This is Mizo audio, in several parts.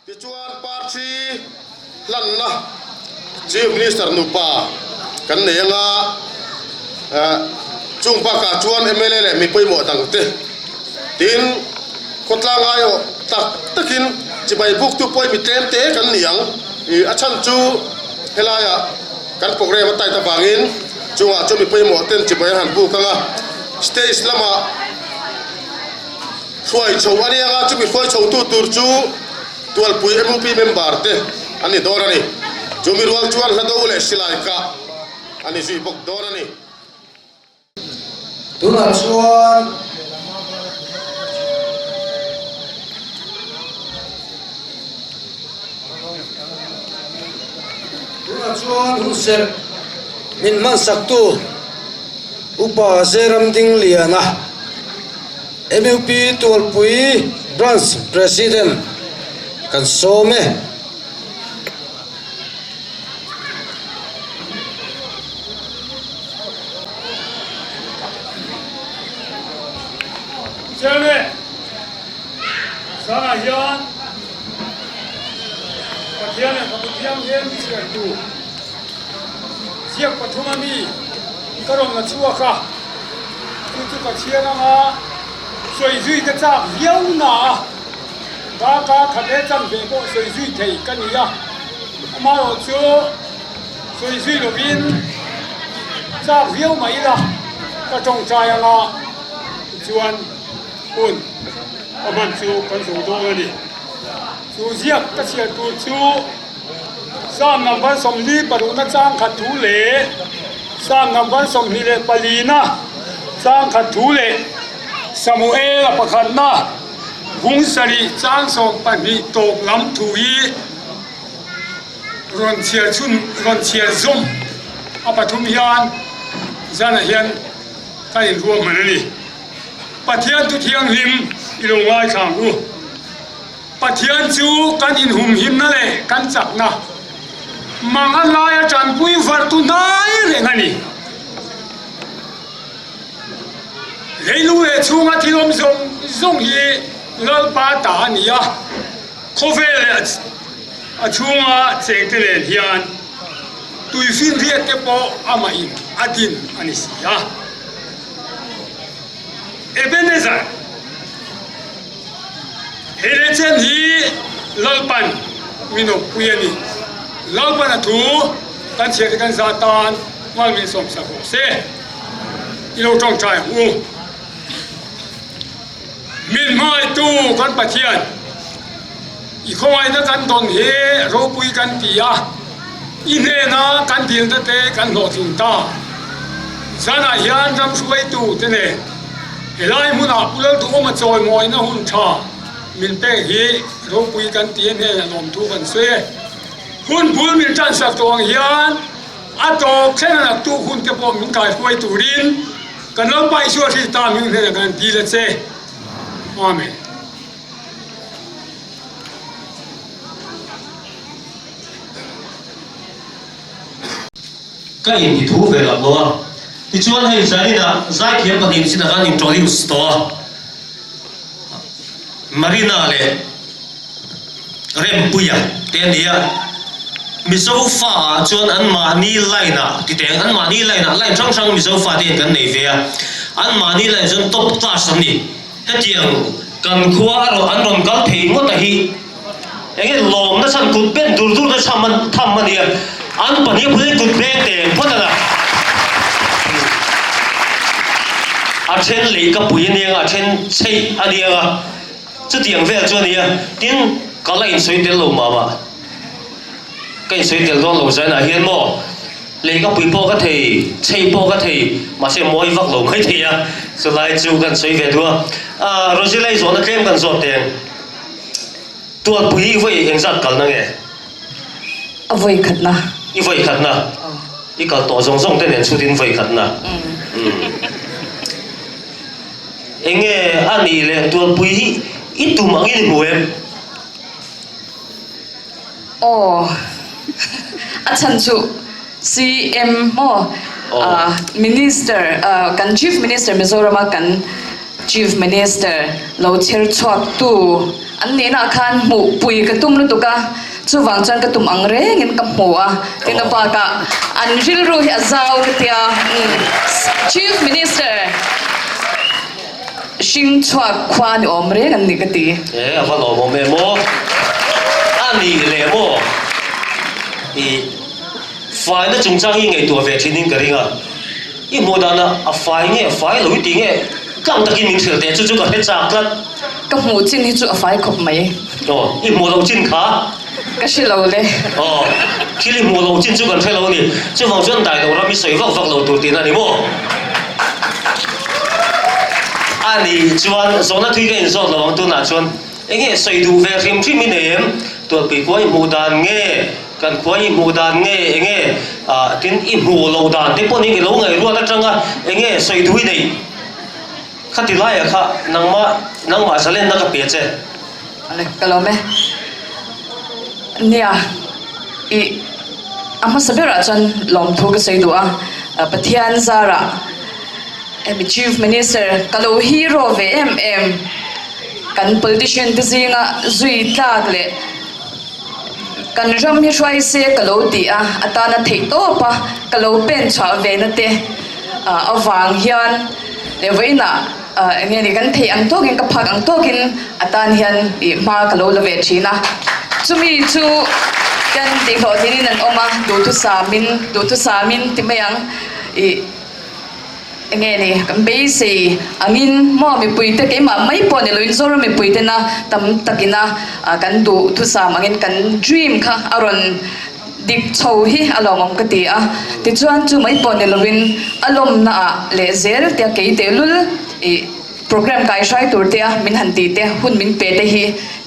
Tichuan party hlanna Chief Minister nupa kan nei anga chung bakah chuan mla leh mi pawimawh dangte tin khawtlang aiawh tak takin chibai buktu pawh mi tlem te kan ni ang. A chhan chu helaiah kan programme a tight avangin chungah chuan mi pawimawh ten chibai an han buk anga stage lamah Hruai chho a nia nga, chumi hruai chho tu tur chu Tualpui MUP member te an ni dawn a ni. Chumi rual chuan hla do leh silai kah a ni zui bawk dawn a ni. Tunah chuan Tunah chuan hunserh min hmansaktu Upa Zeramdingliana MUP Tualpui Branch President kan sawm e. Chairman, Zanah hian Pathian leh Fapa Thianghlim chhiartu ziak pathum a mi ka rawn la chhuak a. Chu chu ka chhiar anga sawi zui ka chak viau na a, darkar khat leh chanve pawh sawi zui thei ka ni a, amaherawh chu sawi zui lovin chak viau mai ila ka tawngtai anga tichuan hun ka hman chu kan zo dawn a ni. Chu ziak ka chhiar tur chu. Psalm number 46 na chang khat thu leh Psalm number 24 na chang khat thu leh Samuel-a pakhatna bung sarih chang 12 tawp lam thu hi rawn chhiar chhun rawn chhiar zawm a pathum hian zanah hian ka inruahman a ni. Pathian thu thianghlim i lo ngaithla ang u. Pathian chu kan inhumhimna leh kan chakna mang a laia tanpui vartu hnai reng a ni. Leilu leh chhunga thil awm zawng zawng hi Lalpa ta a ni a, khawvel leh a chhunga chengte nen hian tuifinriat te pawh amahin a din a ni si a. Ebenezer. He lehchen hi Lalpan min awmpui a ni. Lalpan a thu kan chhiar te kan zah tan mal min sawmsak rawh se. I lo tawngtai ang u. Min hmangaihtu kan Pathian, i khawngaihna kan dawn hi ropui kan ti a, i hnena kan dilna te kan hlawhtling ta. Zanah hian ram hruaitu te nen Helai hmunah Pu Lalduhawma chawimawina hun tha min pek hi ropui kan ti a hnenah lawmthu kan sawi e. Hun bul min tansak tawh ang hian a tawp thleng a naktuk hun te pawh min kaihruai turin kan Lalpa Isua Krista hming hnenah kan dil a che. Amen. Ka in ti thu ve lo a, tichuan hei Zarina zaithiam pahnih chinah khan introduce tawh a, Marina leh Rempuia te a ni a, Mizo fa ah chuan an mahni line ah ti teng an mahni line ah line hrang hrang Mizo fa te hian kan nei ve a, an mahni line chuan top class an ni. Hetiang kan khua a rawn an rawn kal thei ngawt a hi enge lawmna chhan kut ben dur dur na chham an tham a nia an pahnih pawhin kut beng teng phawt a na a then lei ka pui a nia a then chheih a nia nga chutiang vel chu a nia tin ka la insawi tel lo mah mah ka insawi tel dawn lo zainah hian maw Lei ka pui pawh ka thei, chei pawh ka thei, mahse mawi vak lo mai thei a, chulai chu kan sawi ve duh a. Aaa Rosy-lei zawhna tlem kan zawt teng, Tualpui hi i vawi engzat kalna nge? A vawi khatna. I vawi khatna? I kal tawh zawng zawng te nen chhutin vawi khatna. Umm. Enge a nih leh Tualpui hi i tum angin i hmu em? Aw a chhan chu CM maw Minister kan Chief Minister Mizoram a kan Chief Minister lo chher chhuak tu. An nihna ah khan hmuh pui ka tum lutuk a, chuvang chuan ka tum ang rengin ka hmu a, tin a bakah an rilru hi a zau ka tia, Chief Minister hring chhuak khua ni awm reng an ni ka ti. E, a va lawmawm em aw. A nih leh maw? I faina chungchang hi ngaihtuah ve thin in ka ring a. I hmuh danah a fai nge a fai lo i ti nge tlang takin min hrilh teh chu chu ka hre chak tlat. Ka hmuh chin hi chu a fai khawp mai. Aw, i hmuh loh chin kha? Ka hre lo le. Aw, thil i hmuh loh chin chu kan hre lo a ni. Chuvang chuan dai lo ram i sawi vak vak lo tur tihna a ni maw? A nih chuan zawhna thui ka inzawt lo ang tunah chuan enge sawi duh ve hrim hrim i nei em? Tualpui khua i hmuh dan nge? Kan khua i hmuh dan nge enge ah tin i hmuh loh dan te pawh nih i lo ngaihruat atanga enge sawi duh i neih khati laiah kha nangmah nangmah zalenna ka pe che. Ale ka lawm e. Nia i a hmasa berah chuan lawmthu ka sawi duh a Pathian zarah hemi Chief Minister ka lo hero ve em em kan politician te zinga zui tlak leh Kan ram hi hruai se ka lo ti a, a tana theih tawp a, ka lo pen chhuah ve na te avang hian leh vawiinah eng nge ni kan theih ang tawkin ka phak ang tawkin a tan hian ih hma ka lo la ve thin a. Chumi chu kan tihhlawhtlingin an awm a, duhthusamin duhthusamin ti mai ang ih. Enge ni, kan beisei angin maw mipuite keimah mai pawh ni loin Zoram mipuitena tam takina kan duh thusam angin kan dream kha a rawn dik chho hi a lawmawm ka ti a. Tichuan chu mai pawh ni loin a lawmna ah leh zel tia kei tehlul ih Program kai hrai tur te a min han tih te, hun min pe te hi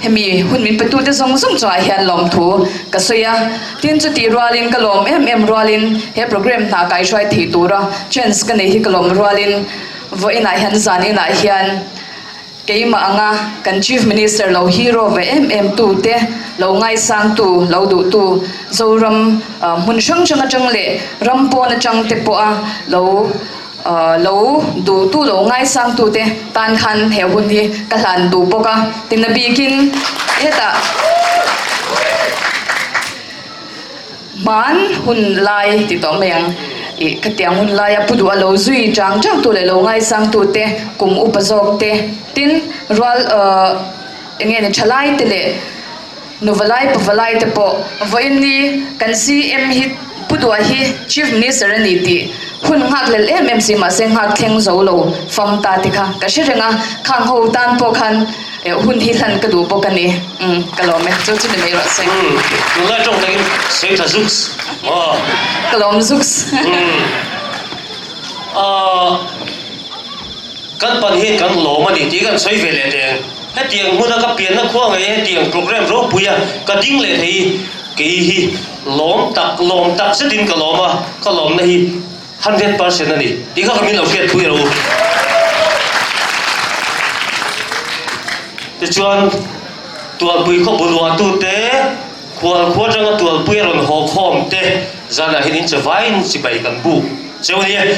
hemi hun min petu te zawng zawng chungah hian lawmthu ka sawi a. Tin, chutih rualin ka lawm em em rualin he program hna kai hruai thei tura chance ka nei hi ka lawm rualin vawiinah hian zan inah hian keimah anga kan Chief Minister lo hero ve em em tu te, lo ngaisang tu, lo duh tu Zoram hmun hrang hrang atang leh ram pawn atang te pawha lo Lo duhtu lo ngaisangtute tan khan he hun hi ka hlan duh bawk a, tina bikin hetah hman hun lai ti tawh mai ang ih khatiang hun laia pu duh a lo zui chang changtu leh lo ngaisangtute kum upa zawk te tin rual eng nge ni thalai te leh Nuvalai pavalai te pawh vawiin ni kan CM hi Pu Duha hi Chief Minister a ni tih hun nghak lel em em si mahse nghak thleng zo lo fam ta te kha ka hre reng a, khang ho tan pawh khan hun hi hlan ka duh bawk a ni. Umm ka lawm e, chu chu ni mai rawh se. Umm tunlai tawng takin sawi tha zuks aw. Ka lawm zuks. Umm aah kan pan hian kan lawm a ni tih kan sawi ve leh teng. Hetiang hmuna ka pianna khua ngei hetiang program ropui a ka ding leh thei hi kei hi lawm tak lawm tak zetin ka lawm a, ka lawmna hi 100% a ni tih kha ka min lo hriatpui rawh u. Tichuan Tualpui khaw buluahtute khual khua atanga Tualpui a rawn haw khawm te zanah hian in che vaiin chibai kan buk cheu a ni e.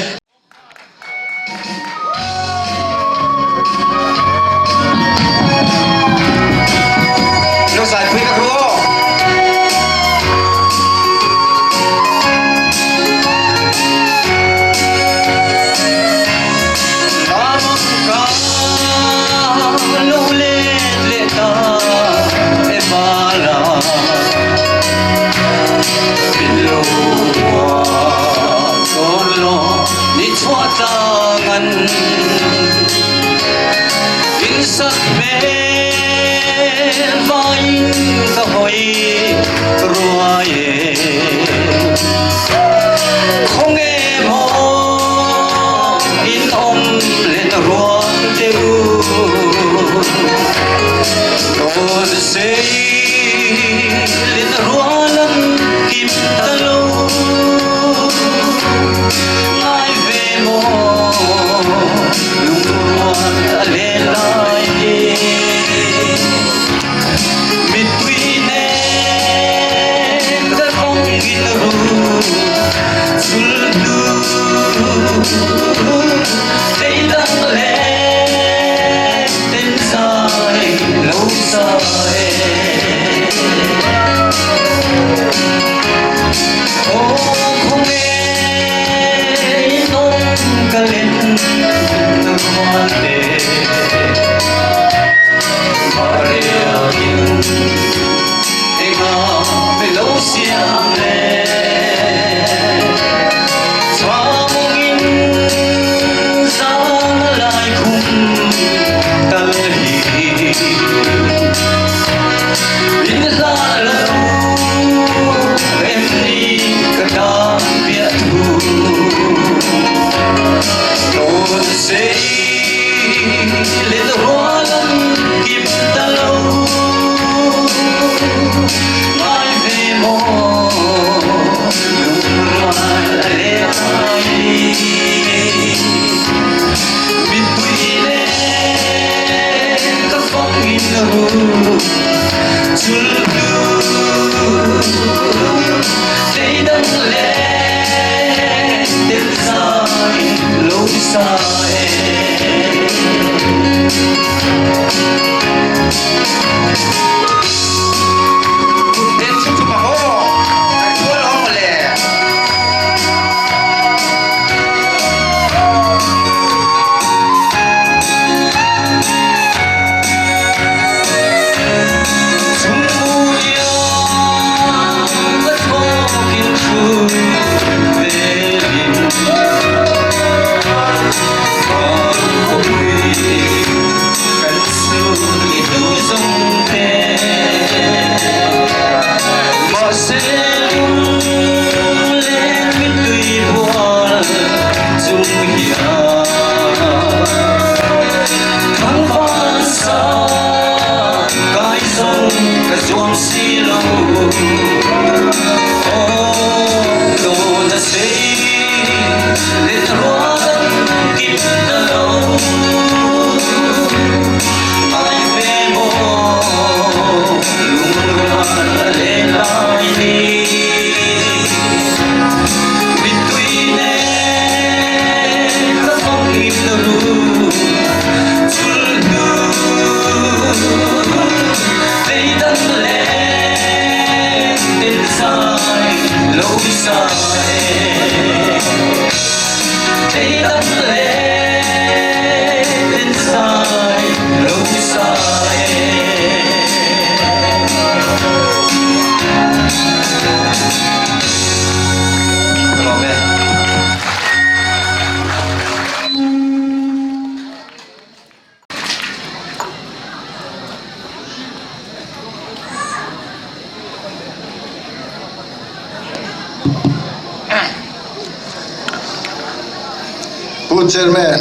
Pu Chairman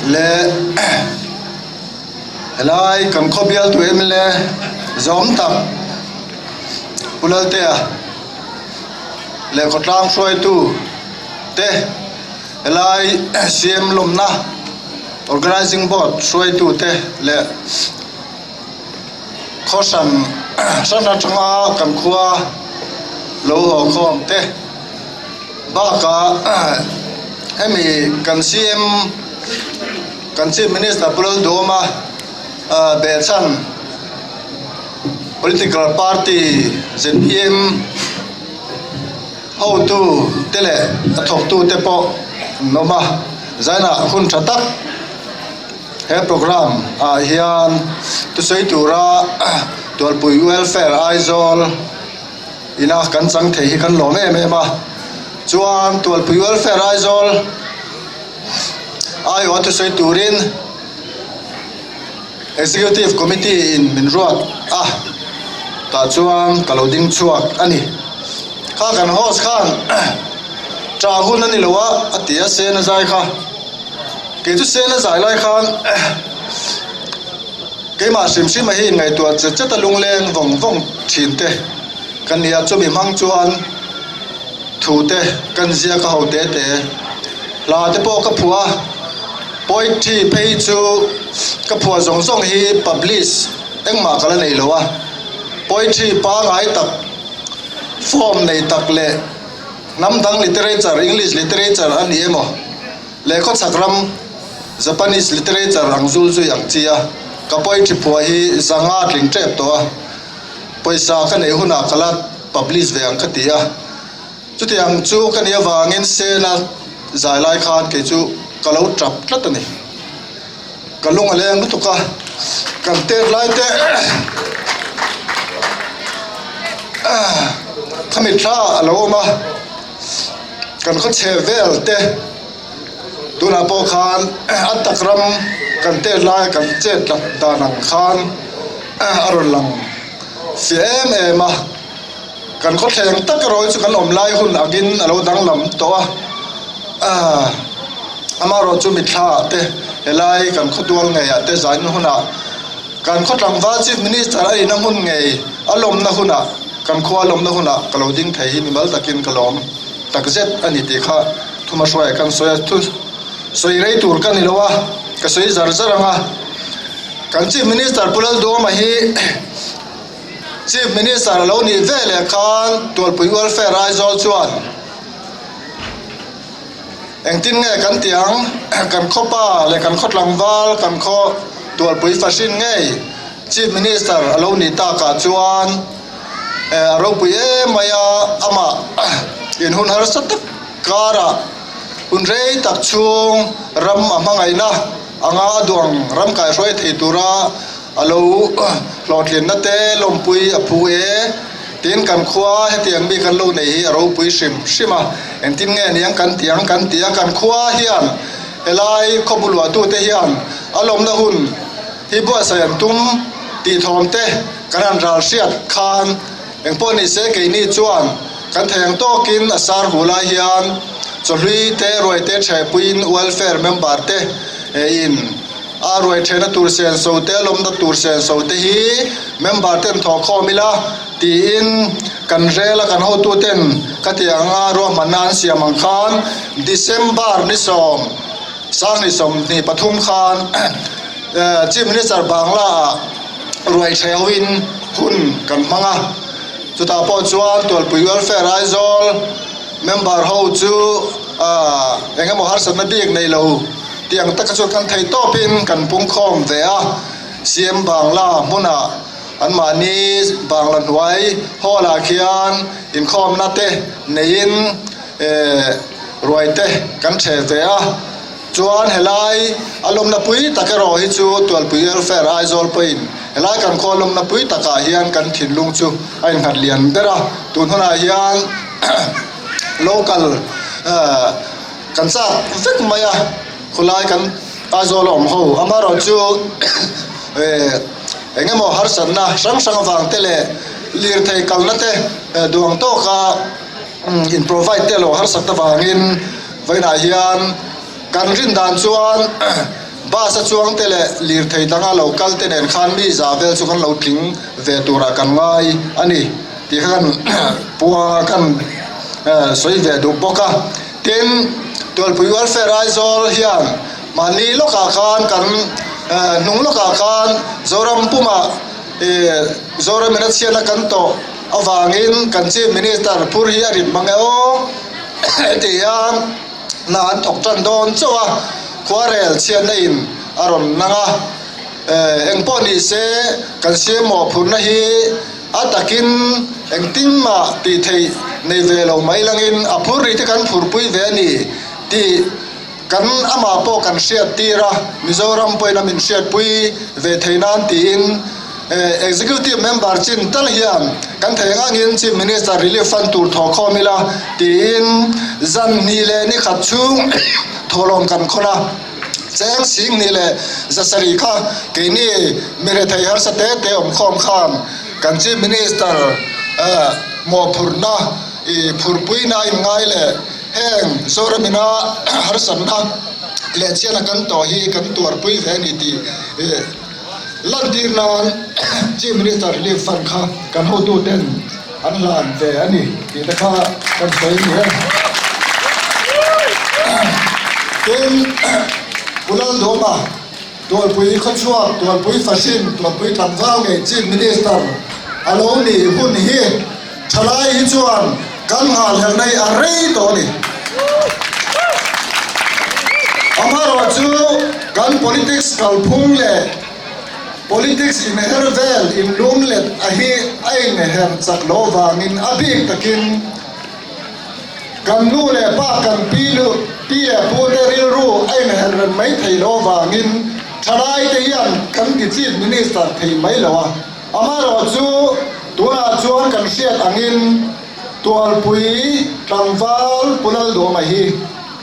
leh helai kan khawbial tu mla zawm tak Pu Laltea leh khawtlang hruaitu te helai CM lawmna Organising Board hruaitu te leh khaw hran hran atanga kan khua lo haw khawm te bakah hemi kan CM kan Chief Minister Pu Lalduhawma behchhan Political Party zpm hotu te leh a thawktu te pawh an awm a zainah hun tha tak He program ah hian thusawi tura Tualpui Welfare Aizawl ina kan chang thei hi kan lawm em em a, chuan Tualpui Welfare Aizawl aiawha thusawi turin Executive Committee in min ruat a, tah chuan ka lo ding chhuak a ni. Kha kan host khan tah hun a ni lo a, a ti a sena zai kha. Kei chu sela zai lai khan keimah hrim hrim a hi inngaihtuah chet chet a lungleng vawng vawng thin te ka nia chumi hmang chuan thu te kan ziak a ho te te hla te pawh ka phuah a poetry phei chu ka phuah zawng zawng hi publish engmah ka la nei lo a poetry pangai tak form nei tak leh hnam dang literature English literature a ni emaw leh khawchhak ram Japanese literature ang zul zui ang chi a ka poetry phuah hi zanga tling tep tawh a pawisa ka neih hunah ka la publish ve ang ka ti a chutiang chu ka nih avangin sena zai lai khan kei chu ka lo tap tlat a ni ka lung a leng lutuk a kan tet lai te khami thla a lo awm a. Kan khaw chhe vel te tunah pawh khan a tak ram kan tet lai kan chet lat dan ang khan a rawn lang fiah em em a kan khaw thleng tak erawh hi chu kan awm lai hun angin a lo danglam tawh a amaherawh chu mitthla ah te. Helai kan khawtual ngeiah te zaina hunah kan khaw tlangval Chief Minister a nihna hmun ngei a lawmna hunah kan khua lawmna hunah ka lo ding thei hi mimal takin ka lawm takzet a ni tih kha thuma hruaiah kan sawi a. Thu sawi rei tur ka ni lo a, ka sawi zar zar ang a. Kan Chief Minister Pu Lalduama hi Chief Minister a lo nih veleh khan Tualpui Welfare Aizawl chuan Engtin nge kan tih ang? Kan khaw pa leh kan khaw tlangval, kan khaw Tualpui fahrin ngei Chief Minister a lo nih takah chuan a ropui em mai a, amah in hun harsa tak karah hun rei tak chhung ram a hmangaihna anga a duang ram kaihruai thei tura A lo hlawhtlinna te lawmpui a phu e. Tin, kan khua hetiang mi kan lo nei hi a ropui hrim hrim a. Engtin nge niang kan ti ang kan ti a, kan khua hian helai khaw buluahtute hian a lawmna hun hi buatsaih an tum tih thawm te kan han ral hriat khan engpawh ni se keini chuan kan thei ang tawkin a sar hu lai hian chawhlui te ruai te thehpuiin welfare member te in A ruai thehna tur senso te, lawmna tur senso te hi member ten thawh khawm ila tiin kan rel a, kan hotu ten ka tih anga ruahmanna an siam ang khan December ni sawm, sang ni 23 khan Chief Minister Bangla ah ruai theh hoin hun kan hmang a, chutah pawh chuan Tualpui Welfare Aizawl member ho chu eng emaw harsatna bik nei lo. Tiang taka chuan kan thei tawpin kan pungkhawm ve a, CM Bangla hmunah anmahni Bangla hnuai hall ah khian inkhawmna te neiin eh ruai te kan theh ve a, chuan helai a lawmna pui tak erawh hi chu Tualpui Welfare Aizawl pawhin helai kan khaw lawmna pui takah hian kan thinlung chu a innghat lian ber a, tun hunah hian local eh. Kan chak vek mai a, khawlai kan Aizawl a awm ho. Amaherawhchu eh eng emaw harsatna hrang hrang avang te leh lirthei kalna te duang tawka in provide te lo harsat avangin vawiinah hian kan rin dan chuan bus a chuang te leh lirthei danga lo kal te nen khan mi za vel chu kan lo tling ve turah kan ngai a ni tih kha kan puanga kan sawi ve duh bawk a. Tin, Tualpui Welfare Aizawl hian mahni lawkah khan kan hnung lawkah khan Zoram pumah Zoram in a chhiatna kan tawh avangin kan Chief Minister phur hi a rit mang e aw heti hian hna an thawk tan dawn chauh a, khuarel chhiatna in a rawn nang a. Engpawh ni se kan siam mawhphurhna hi A takin engtin mah tih theih nei ve lo mai langin a phur ri te kan phurpui ve a ni tih kan amah pawh kan hriat tir a, Mizoram pawhin a min hriatpui ve thei nan tiin Executive Member chin tal hian kan thei angin Chief Minister Relief Fund tur thawh khawm ila tiin zan hnih leh ni khat chhung thawhlawm kan khawn a. Cheng 20 leh 700 kha keini mi rethei harsa te te awm khawm khan kan Chief Minister mawhphurhna i phurpuina a inngai leh heng Zoramina harsatna leh chhiatna kan tawh hi kan tuarpui ve a ni tih lantir nan Chief Minister Relief Fund kha kan hotuten an hlan ve a ni tih te kha kan sawi a ni e. Tin, Pu Laldawma, Tualpui Khawchhuak, Tualpui Fahrin, Tualpui Tlangval ngei Chief Minister a lo nih hun hi thalai hi chuan kan nghahhlelhna hi a rei tawh a ni. Amaherawhchu kan politics kalphung leh Politics inher vel inlum let a hi a inher chak loh vangin a bik takin kan nu leh pa kan pi lu pi leh pu te rilru a inher rem mai thei loh vangin thalai te hian kan ti Chief Minister thei mai lo a. Amaherawhchu tunah chuan kan hriat angin Tualpui tlangval Pu Laldawma hi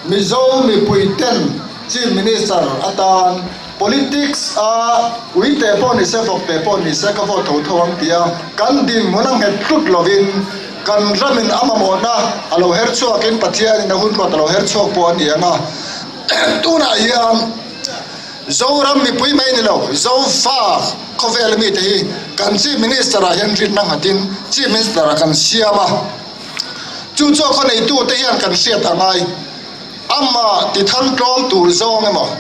Mizo mipui ten Chief Minister atan Politics a ui teh pawh ni se, vawk teh pawh ni se ka vote tho tho ang tia kan dinhmun a nghet tlut lovin kan ramin a mamawhna a lo her chhuakin Pathianin a hun ruat a lo her chhuak pawh a ni ang a. Tunah hian. Zoram mipui mai ni lo, Zofa khawvel mite hi kan Chief Minister ah hian rinna nghatin Chief Minister ah kan siam a. Chu chu a khaw neitute hian kan hriat a ngai. Amah ti thang tlawm tur zawng emaw,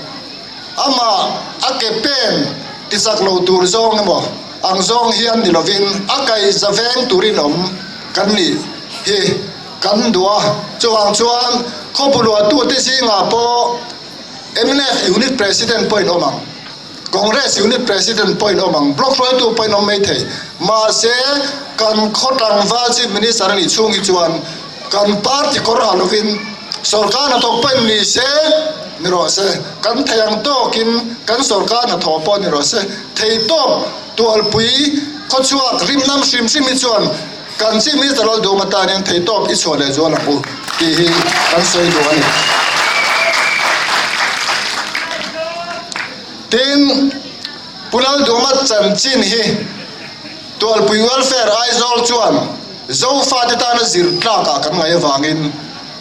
amah a ke pen ti chak lo tur zawng emaw ang zawng hian ni lovin a kaihza veng turin awm kan nih hi kan duh a. Chuvang chuan khawpu luahtute zingah pawh mnf Unit President pawhin awm ang, Congress Unit President pawhin awm ang, Block hruaitu pawhin awm mai thei. Mahse, kan khaw tlangval Chief Minister a nih chhung hi chuan kan party kawr ha lovin sorkar hnathawk pawhin ni se ni rawh se, kan thei ang tawkin kan sorkar hnathawh pawh ni rawh se, thei tawp tualpui khawchhuak rimnam hrim hrim hi chuan Kan Chief Minister Lal Duhma tan hian theihtawp i chhuah leh zual ang u tih hi kan sawi duh a ni. Tin, Pu Lal Duhma chanchin hi Tualpui Welfare Aizawl chuan Zofate tana zir tlakah kan ngaih avangin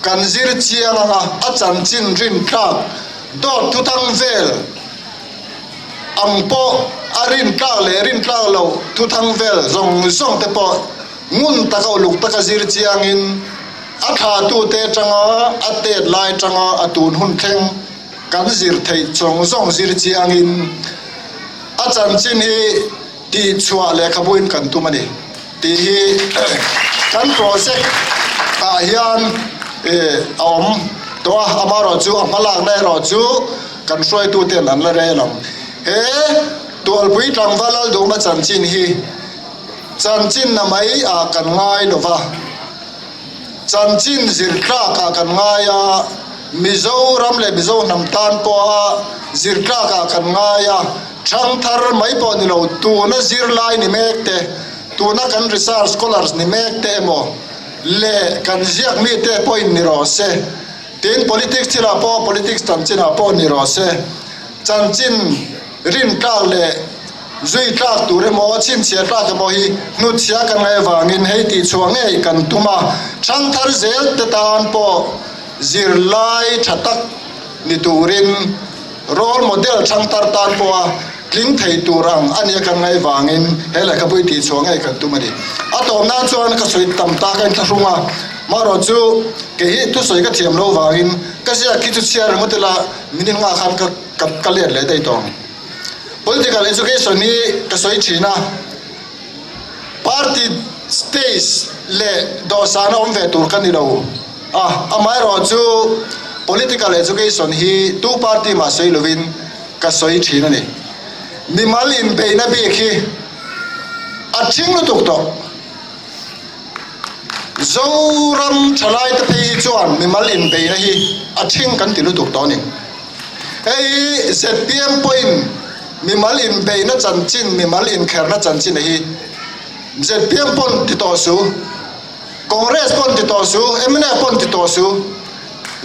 kan zir chiang anga a chanchin rin tlak dawt thuthang vel ang pawh a rin tlak leh rin tlak loh thuthang vel zawng zawng te pawh ngun taka uluk taka zir chiangin a thlatute atanga a tet lai atanga a tun hun thleng kan zir theih zawng zawng zir chiangin a chanchin hi tihchhuah lehkhabuin kan tum a ni tih hi kan project ah hian a awm tawh a, amaherawhchu a hmalakna erawh chu kan hruaituten an la rel ang. He Tualpui tlangval Lalduhma chanchin hi chanchinna mai ah kan ngai lo va, chanchin zir tlak ah kan ngai a, Mizoram leh Mizo hnam tan pawha zir tlak ah kan ngai a, Thangthar mai pawh ni lo, tuna zirlai ni mek te, tuna kan research scholars ni mek te emaw leh kan ziak mite pawhin ni rawh se, tin politics thilah pawh politics chanchinah pawh ni rawh se, chanchin rin tlak leh zui tlak tur emaw chhinchhiah tlak emaw hi hnutchhia kan ngaih avangin hei tihchhuah ngei kan tum a, thangthar zel te tan pawh zirlai tha tak ni turin Role model thangtar tan pawha tling thei tur ang a nia kan ngaih vangin he lehkhabu i tihchhuah ngei kan tum a ni. A tawp nan chuan ka sawi tam ta ka inthlahrung a, marawh chu kei hi thusawi ka thiam lo vangin ka ziak khi chu chhiar ringawt ila minute nghah khan ka ka ka let leh daih tawh ang. Political education hi ka sawi thin a, party stage leh dawhsana awm ve tur ka ni lo. A, amaherawhchu political education hi tu party mah sawi lovin ka sawi thin a ni. Mimal inbeihna bik hi a thing lutuk tawh. Zoram thalaite phei hi chuan mimal inbeihna hi a thing kan ti lutuk tawh a ni. Hei hi zpm pawhin mimal inbeihna chanchin, mimal inkherna chanchin hi zpm pawn ti tawh su. Congress pawn ti tawh su, mnf pawn ti tawh su,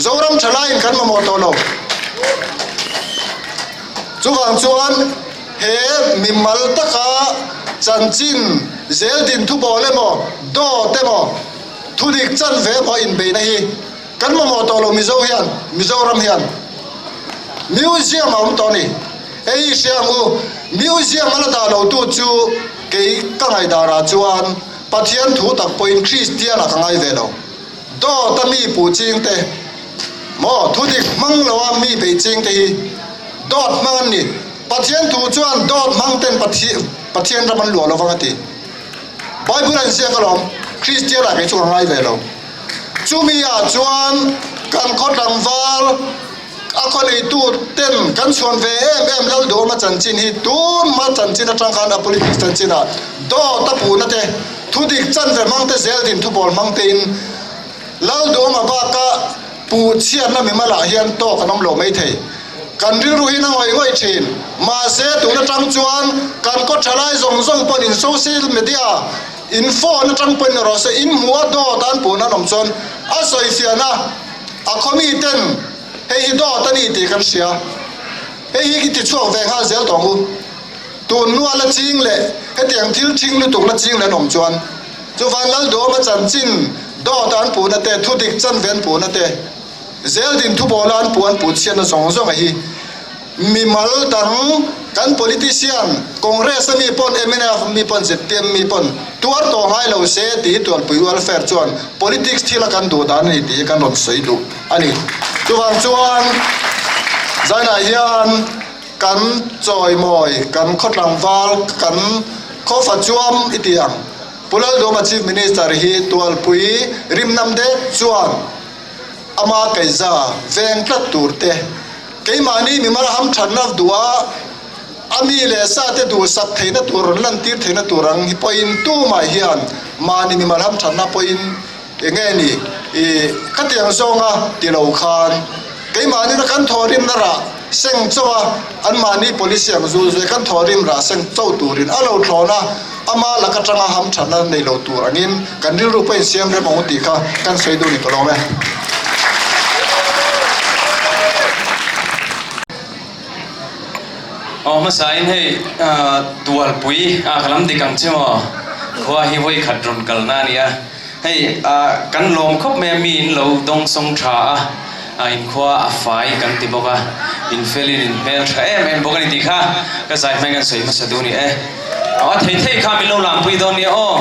Zoram thalaiin kan mamawh tawh lo. Chuvang chuan he mimal taka chanchin zel din thubawl emaw, dawt emaw, thudik chanve emaw inbeihna hi kan mamawh tawh lo Mizo hian, Mizoram hian. Museum a awm tawh a ni. Hei hi hria ang u, Museum a la dah lo tu chu kei ka ngaihdarah chuan Pathian thu tak pawhin Kristian ah ka ngai ve lo. Dawt a mi puh ching te maw thudik hmang lo a mi beih ching te hi dawt hmang an ni. Pathian thu chuan dawt hmang ten Pathian ram an luah lo vang a ti. Bible a inziak alawm, Kristian ah kei chu ka ngai ve lo. Chumi ah chuan kan khaw tlangval A khawneitu ten kan chhuan ve em em Lalduhawma chanchin hi tunhma chanchin atang khan a politics chanchin ah dawt a puhna te, thudik chanve hmang te zel din thubawl hmang te in Lalduhawma baka puh chhiatna mimal ah hian tawk an awm lo mai thei. Kan rilru hi na ngawih ngawih thin. Mahse tun atang chuan kan khaw thalai zawng zawng pawn in social media in phone atang pawhin erawh se in hmuh a dawt an puhna an awm chuan a sawifiahna A khawmi ten hei hi dawt a ni tih kan hria. Hei hi ki tichhuak ve nghal zel tawh ang u. Tun hnua la ching leh hetiang thil thing lutuk la ching leh an awm chuan chuvan Lalduhawma chanchin dawt a an puhna te, thudik chanve an puhna te, zel din thubawla an puh an puh chhiatna zawng zawng a hi. Mimal dang kan politician, Congress a mi pawn, mnf mi pawn, zpm mi pawn tuar tawh ngai lo se tih hi Tualpui Welfare chuan politics thila kan duh dan a ni tih hi kan rawn sawi duh a ni. Chuvang chuan zainah hian kan chawimawi, kan khawtlangval, kan khawfa chuam i ti ang. Pu Lalduhawma Chief Minister hi Tualpui rimnam dek chuan ama kaiza veng tlat tur te, keimahni mimal hamthatna duha a mi leh sa te duhsak theihna tur rawn lantir theihna tur ang hi pawhin tumah hian mahni mimal hamthatna pawhin eng nge ni i khatiang zawnga ti lo khan keimahni na kan thawhrimna rah seng chauh a, anmahni policy ang zul zui kan thawhrim rah seng chauh turin a lo thlawn a, ama lak atanga hamthatna nei lo tur angin kan rilru pawh insiam rem ang u tih kha kan sawi duh ni ka lawm e. Aw hmasain hei Tualpui a ka lam dik ang che maw khua hi vawi khat rawn kalna a ni a. Hei kan lawm khawp mai a, mi in lo dawng sawng tha a, a inkhua a fai kan ti bawk a, in felin in hmel tha em em bawk a ni tih kha ka zai hmang kan sawi hmasa duh a ni e. Aw a thei thei kha min lo lampui dawn nia aw.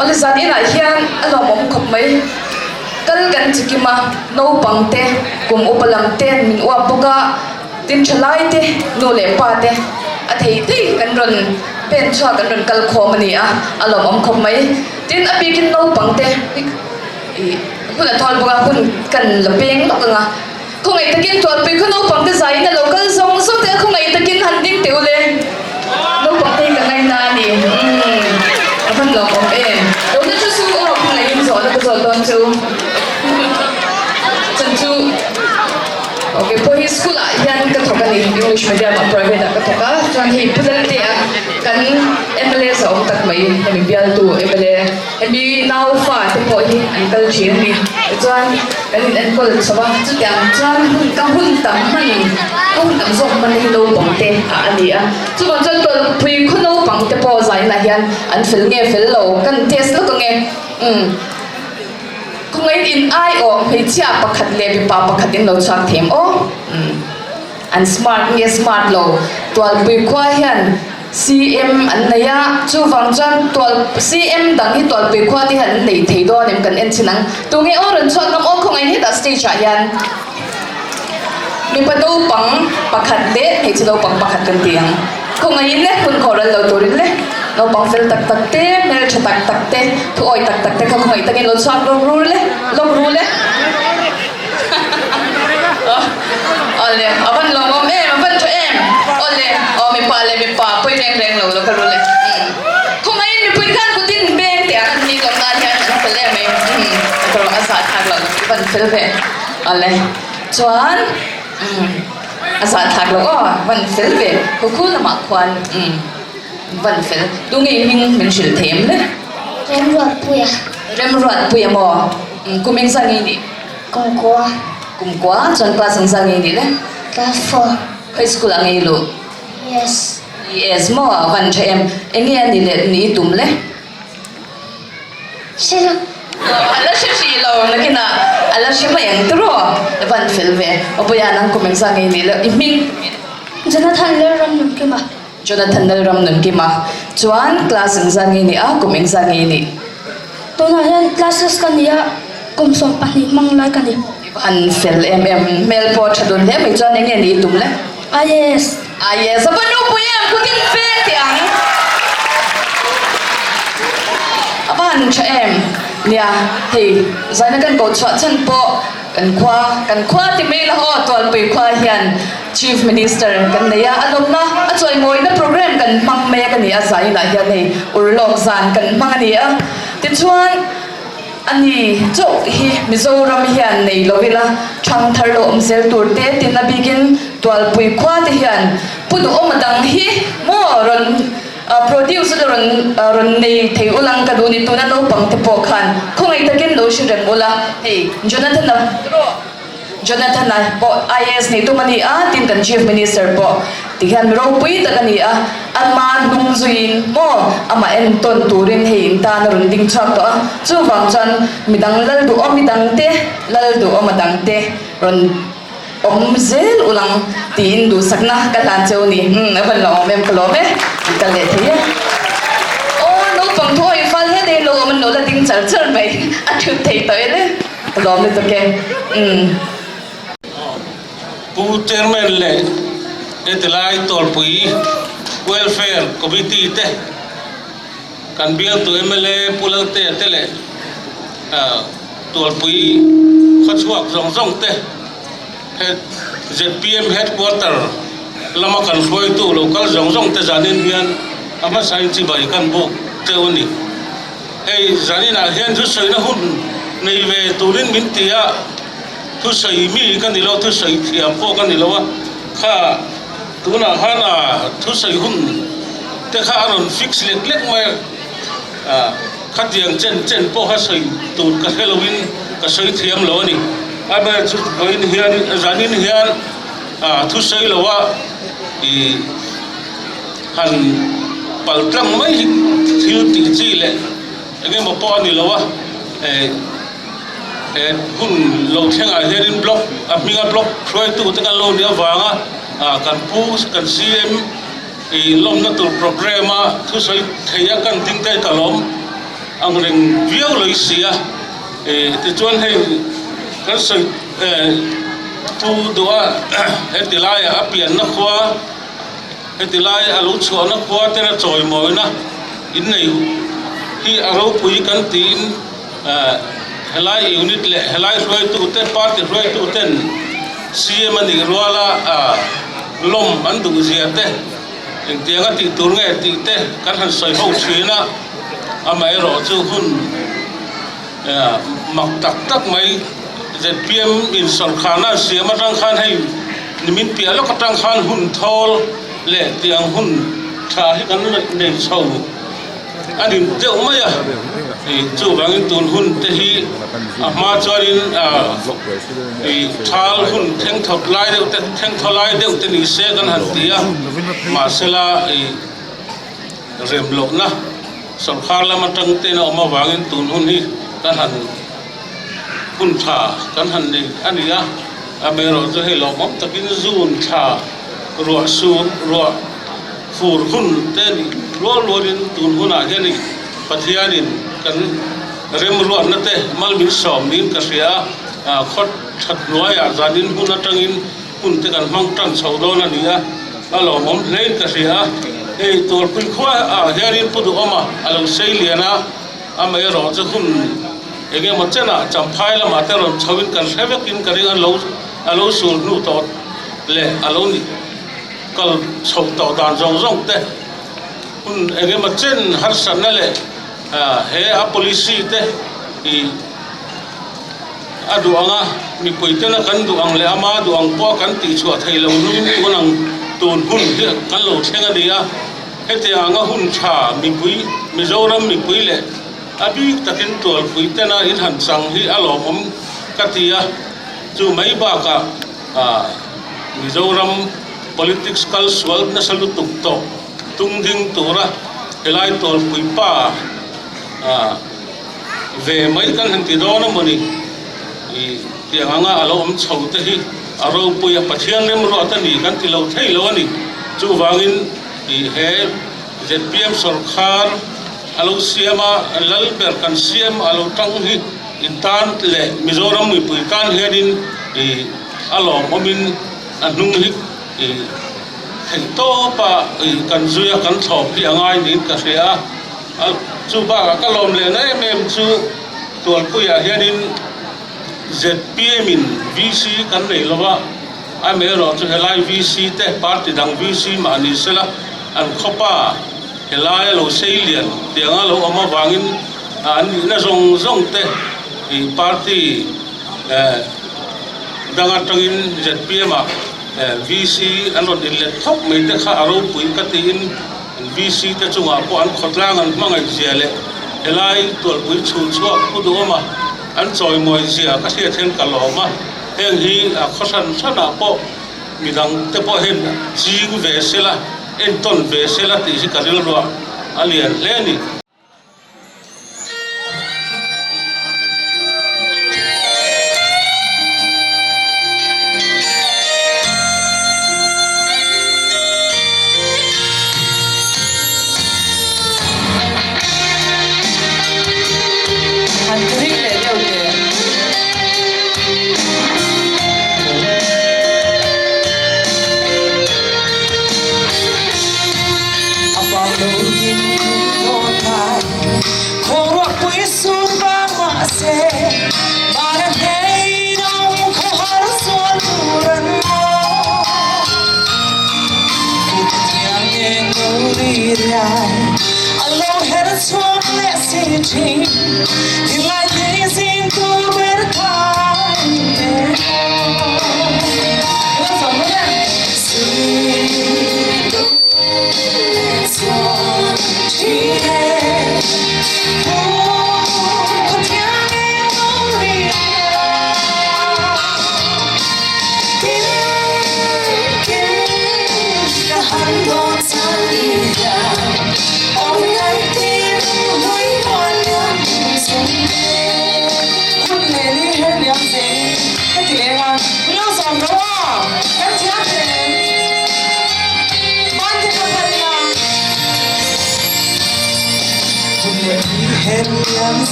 Awle zan inah hian a lawmawm khawp mai. Kal kan chi kim a, naupang te, kum upa lam te min uap bawk a, tin thalai te, nu leh pa te a thei thei kan rawn pen chhuak kan rawn kal khawm a ni a, a lawmawm khawp mai. Tin a bikin naupang te ih hun a thawl bawk a, hun kan la peng lawk ang a. Khawngaih takin Tualpui khaw naupang te zaiin a lo kal zawng zawng te a khawngaih takin han ding teh ule. Naupang te hi ka ngaina a ni. Umm a van lawmawm em. Tuna chu su aw khawngaihin zawhna ka zawt dawn chu. Chan chu ok pawh hi school ah hian ka thawk a ni English medium ah private ah ka thawk a chuan hei Pu Laltea kan mla zahawm tak mai hemi bialtu mla Hemi naufa te pawh hi an kal thin a ni. Tichuan kan in enkawl chho a, chutiang chuan hun ka hun tam hman, ka hun tam zawk hman hi naupang te ah a ni a. Chuvang chuan Tualpui khaw naupang te pawh zainah hian an fel nge fel lo kan test lawk ang e. Umm khawngaihin in aiawh hmeichhia pakhat leh mipa pakhat in lo chhuak them aw. Umm an smart nge smart lo Tualpui khua hian. CM an nei a, chuvang chuan tual CM dang hi tualpui khua te hian an nei thei dawn em kan en chhin ang. Tunge aw rawn chhuak ngam aw khawngaih hetah stage ah hian mipa naupang pakhat leh hmeichhe naupang pakhat kan ti ang. Khawngaihin le hun khawh ral lo turin le naupang fel tak tak te, hmeltha tak tak te, thu awi tak tak te kha khawngaih takin lo chhuak lawk ru le, lawk ru le. Awle, a van lawmawm em, a van tha em. Awle, aw mipa leh mipa pawi reng reng lo lo ka rul e. Khawngaihin mipui khan kutin beng teh ang an ni lawm nan hian an fel em em. Ka rawh a zah thlak lo, i van fel ve. Awle, chuan a zah thlak lo aw, van fel ve. Khukhu lamah khuan van fel. Tunge i hming min hrilh thei em le? Remruatpuia. Remruatpuia maw? Kum engzah nge i nih? Kumkua. Kumkua chuan class engzah nge i nih le? Class four. High school ah nge i luh? Yes. Yes maw a van tha em? Enge a ni leh ni i tum le? Hre lo. A la hre hrih lo nakinah a la hre mai ang tiraw? I van fel ve. Aw Puia nang kum engzah nge i nih le? I hming? Jonathan Lalramnunkima. Jonathan Lalramnunkima chuan class engzah nge i nih a? Kum engzah nge i nih? Tunah hian classes ka ni a, kum 12 hmang lai ka ni. I va han fel em em, hmel pawh tha dun hle mai chuan enge ni i tum le? IAS. IAS a va nupui em, kut in veng teh ang. A va han tha em, nia hei zaina kan koh chhuah chhan pawh kan khua, kan khua ti mai la aw Tualpui khua hian Chief Minister kan nei a, a lawmna a chawimawina programme kan hmang mek a ni a, zainah hian hei urlawk zan kan hmang a ni a, tichuan a ni chauh hi Mizoram hian nei lo ila thangthar lo awm zel tur te tin a bikin Tualpui khua te hian Pu Duhawma dang hi maw rawn produce a rawn rawn nei thei ulang ka duh ni tuna naupang te pawh khan khawngaih takin lo hre reng ula hei Jonathan-a Jonathan-a pawh IAS nih tum a ni a, tin kan Chief Minister pawh ti hian mi ropui tak a ni a, ama hnung zuiin maw amah entawn turin hei in tan a rawn ding chhuak tawh a, chuvang chuan midang lal duhawm midang te, lal duhawm a dang te rawn awm zel ulang tiin duhsakna ka hlan cheu a ni. Umm a van lo awm em ka lawm e, an kal leh thei e. Aw naupang thu awih fal hle daih lo awm an lo la ding char char mai, a thut thei tawh e le. Ka lawm lutuk e. Umm. Pu Chairman leh hetilai Tawlpui Welfare Committee te, kan bialtu mla Pu Laltea te leh Tawlpui khawchhuak zawng zawng te zpm Headquarter lama kan hruaitu lo kal zawng zawng te zanin hian a hmasain chibai kan buk teuh a ni. Hei zaninah hian thusawina hun nei ve turin min ti a, thusawi mi ka ni lo, thusawi thiam pawh ka ni lo a, kha tunah khan a thusawi hun te kha a rawn fix lek lek mai a, khatiang chen chen pawh kha sawi tur ka hre loin ka sawi thiam lo a ni. Amaherawhchu vawiin hian zanin hian thusawi lo a ih. Han pal tlang mai hi thil tih chi leh eng emaw pawh a ni lo a, eh he hun lo thlengah hianin block a hminga block hruaitu te kan lo nih avanga ah kan pu kan CM ih lawmna tur programme a thusawi thei a kan ding te ka lawm. ang reng viau lo i si a, tichuan hei kan sawi pu duh a heti laiah a pianna khua heti lai a lo chhuahna khua tena chawimawina innei hi a ropui kan tiin helai unit leh helai hruaitute party hruaituten CM a nih ruala lawm an duh zia te Engtiang a tih tur nge tih te kan han sawi ho thin a, amaherawh chu hun mak tak tak mai zpm in sawrkharna an siam atang khan hei nimin piah lawk atang khan hun thawl leh tiang hun tha hi kan nei chho. A rim deuh mai a, chuvangin tun hun te hi a hma chuanin ih thal hun thengthawt lai deuh te thengthaw lai deuh te ni se kan han ti a, mahsela ih rem lohna sawrkar lam atang ten a awm avangin tun hun hi kan han hun tha kan han nei a ni a, amaherawhchu hei lawmawm takin zun thla ruah sur ruah. Fur hun te nih rual rualin tun hunah hian i Pathianin kan remruatna te mal min sawm niin ka hria a, khaw that hnuaiah zanin hun atangin hun te kan hmang tan chho dawn a ni a, a lawmawm hlein ka hria a. Hei Tualpui khua ah hianin Pu Duhawma a lo sei lian a, amaherawh chu hun eng emaw chenah Champhai lamah te rawn chhoin kan hre vekin ka ring a, a lo sul hnu tawh leh a lo nih. Kal chhoh tawh dan zawng zawng te hun eng emaw chen harsatna leh he a policy te ih a duh ang a, mipui tena kan duh ang leh ama duh ang pawh kan tih chhuah theih loh hnuin tun ang tun hun hi kan lo thleng a ni a, hetiang anga hun tha mipui Mizoram mipui leh a bik takin tualpui tena in han chang hi a lawmawm ka ti a, chu mai bakah. Mizoram politics kal sual nasa lutuk tawh tung ding tura helai tawlpui pa ve mai kan han ti dawn a mawni tiang anga a lo awm chho te hi a ropui a, Pathian remruat a ni kan ti lo thei lo a ni. Chuvangin he zpm sawrkhar a lo siam a, lal ber kan siam a lo tang hi In tan leh Mizoram mipui tan hianin ih a lawmawmin a hnung hi ih theih tawpa ih kan zui a kan thlawp hi a ngai niin ka hria a. Chu bakah ka lawm lehna em em chu Tualpuiah hianin zpm in VC kan nei lo a, amaherawh chu helai VC te party dang VC mah ni sela an khawpa helai a lo sei lian tianga lo awm avangin An nihna zawng zawng te ih party dang atangin zpm ah VC an rawn inlet khawp mai te kha a ropui ka tiin VC te chungah pawh an khawtlang an hmangaih zia leh helai tualpui chhun chhuak pu duhawma an chawimawi zia ka hriat hian ka lawm a, heng hi a khaw hran hranah pawh midang te pawh hian ching ve sela entawn ve sela tih hi ka rilruah a lian hle a ni. Han ring leh deuh teh.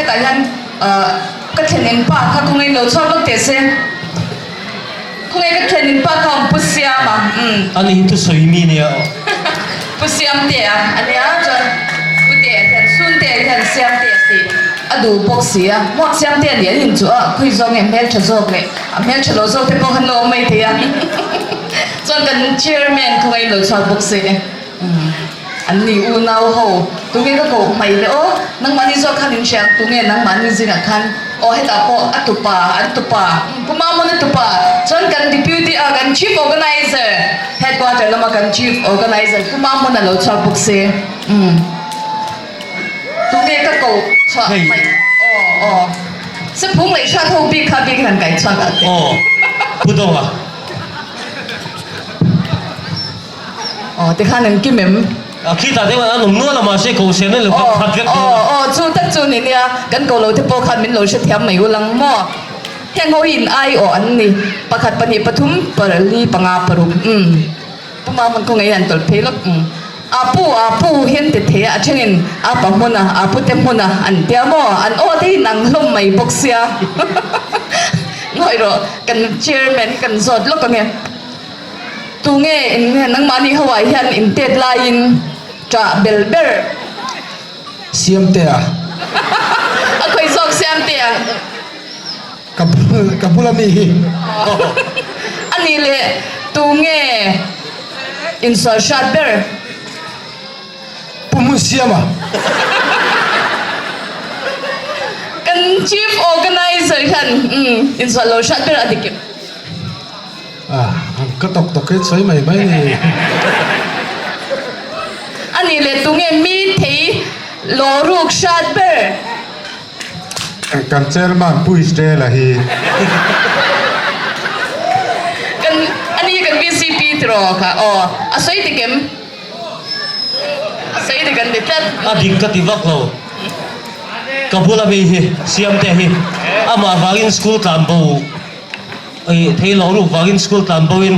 Hetah hian ka thlenin pa kha khawngaih lo chhuak vak teh se. Khawngaih ka thlenin pa kha awm Pu Siama umm. Ani hi thusawi mi nia aw. Pu Siamtea a nia chuan Pu Tea hian Suntea hian Siamtea tih a duh bawk si a. Maw Siamtea nih an inchuh a, khawi zawk nge hmeltha zawk leh a hmeltha lo zawk te pawh khan lo awm mai thei a. Chuan kan chairman khawngaih lo chhuak bawk se. Umm an ni unau ho tunge ka koh hmaih le aw nangmahni zawk khan in hria ang tunge nangmahni zingah khan aw hetah pawh a tupa an tupa umm Pu Mamuna tupa chuan kan deputy a kan chief organizer headquarter lama kan chief organizer Pu Mamuna lo chhuak bawk se umm tunge ka koh chhuah hmaih aw aw Sephung leh hrat ho bik kha bik han kai chhuak ah te aw Pu Donga. Aw tikhan an kim em? A khitah te an awm nual a mahse ko sen a lo khat khat vek dawn a. Aw aw chu tak chu ni nia kan ko lo te pawh khan min lo hrethiam mai ulang maw? Heng ho hi in ai awh an ni pakhat pahnih pathum pali panga paruk umm Pu Mamon khaw ngei an tawlh phei lawk umm a pu a pu hian ti thei a a thenin a pa hmun a a pute hmun a an tia maw an aw te hi nang hlawm mai bawk sia ngawi rawh kan chairman hi kan zawt lawk ange. Tunge in nangmahni ho ah hian in tet laiin ṭah bel ber? Siamtea. A khawi zawk Siamtea. Ka bul ka bula mi hi. A nih leh tunge insual hrat ber? Pu Hmunsiama. Kan Chief Organiser hian insual lo hrat ber a dik em? Ah, ka tawk tawk hi sawi mai mai ni. A nih leh tunge mi thei law ruk hrat ber? Kan chairman Pu Israel-a hi. Kan, a ni kan VCP tiraw kha aw, a sawi dik em? A sawi dik an ti tlat. A dik ka ti vak lo. Ka bula mi hi, Siamte hi, amah vangin school tlan bo. Ih, thei lo ruk vangin school tlan bo in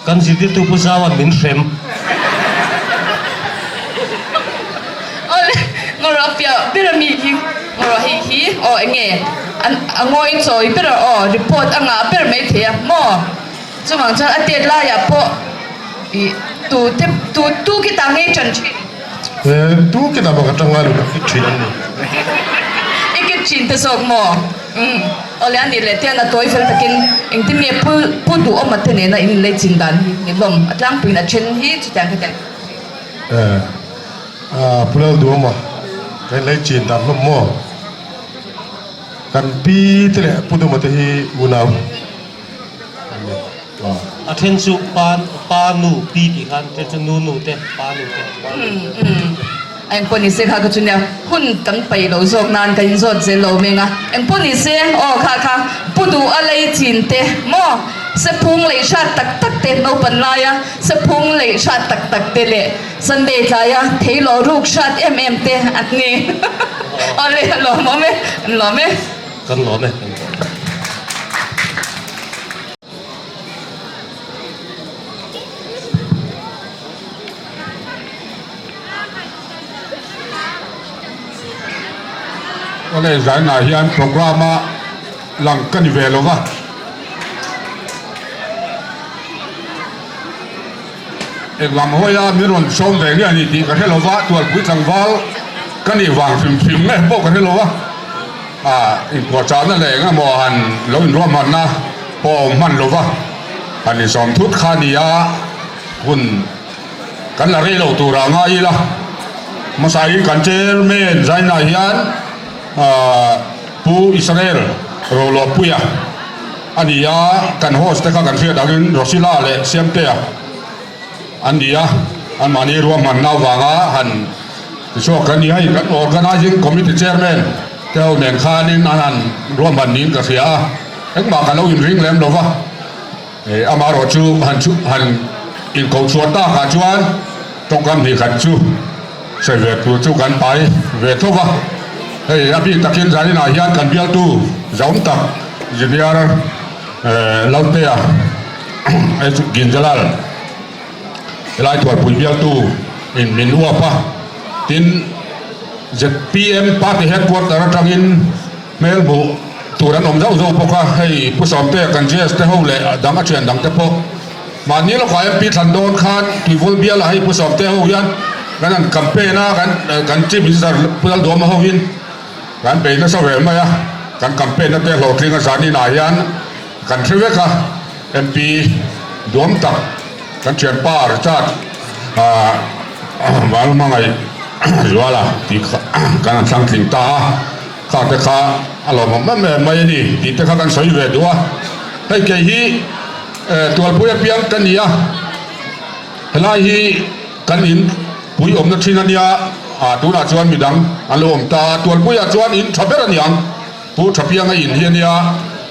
kan zirtirtu Pu Zauan min hrem. Awle, ngawrh a piah ber a mi hi, ngawrh hei hi aw enge an a ngawi chawi ber a aw report a ngah ber mai thei a maw? Chuvang chuan a tet laiah pawh ih tu te tu tu khi tah ngei ṭan ṭhin. He tu khi tah bawk aṭang ngai lo ka kit ṭhin an ni. I kit ṭhin te zawk maw? Umm, awle a nih leh tian a tawi fel takin engtin nge pu pu duhawma te nena in inlei chin dan hi ni hlawm a tlangpuiin a then hi chutiang kha tiang. Eh, ah Pu Lal Duhawma ka inlei chin dan hlawm maw? Kan pi te leh Pu Duhawma te hi unau an ni. Ah. A then chu pa pa nu pi tih khan then chu nu nu te pa nu te. Umm umm. A engpawh ni se kha ka chu nia hun kan paih loh zawk nan kan inzawt zel lo meng a, engpawh ni se aw kha kha pu duh a lei chin te maw sephung lei hrat tak tak te naupan laia sephung lei hrat tak tak te leh Sunday tlaia thei lawh ruk hrat em em te an ni aw le a lawmawm e an lawm e. Kan lawm e kan lawm e. Awle zainah hian program a lang ka ni ve lo va. Englam hawia min rawn sawm ve nge a ni tih ka hre lo va, Tualpui tlangval ka nih vang hrim hrim nge pawh ka hre lo va. Inpuahchahna leh eng emaw han lo inruahmanna pawh a awm hman lo va, han insawm thut kha a ni a, hun Kan la rei lo turah ngai ila, hmasain kan chairman Zaina hian Pu Israel Roluahpuia a ni a, kan host te kha kan hriat angin Rosila leh Siamtea an ni a, anmahni ruahmanna avanga han tichhuak kan ni a, hei kan organising committee chairman te ho nen khanin an han ruahman niin ka hria a, engmah ka lo inring lem lo va. Amaherawh chu han chu han inkoh chhuah takah chuan tawngkam hnih khat chu sawi ve tur chu kan pai ve tho va. Hei a bik takin zaninah hian kan bialtu zaum tak Junior Laltea Ginjalal helai Tualpui bialtu in min uap a, tin. Zpm party headquarter atangin hmel hmuh tur an awm zauh zauh bawk a, hei Pu Sawmtea kan GS te ho leh dang a thian dang te pawh mahni lawkah MP thlan dawn khan Tuivul bialah hei Pu Sawmtea ho hian kan han campaign a, kan kan Chief Minister Pu Lalduhawma hovin kan bei nasa ve mai a, kan campaign na te hlawhtling a zanin ah hian kan hre vek a, MP duam tak kan thianpa Richard ah Vanhmangaih Zuala tih kha kan han thlang tling ta a, kha te kha a lawmawm em em mai a ni tih te kha kan sawi ve duh a. Hei kei hi Tualpui apiang ka ni a, helai hi kan in pui awmna thin a nia, tunah chuan midang an lo awm ta a, Tualpuiah chuan in tha ber a ni ang. Pu Thapianga in hi a nia,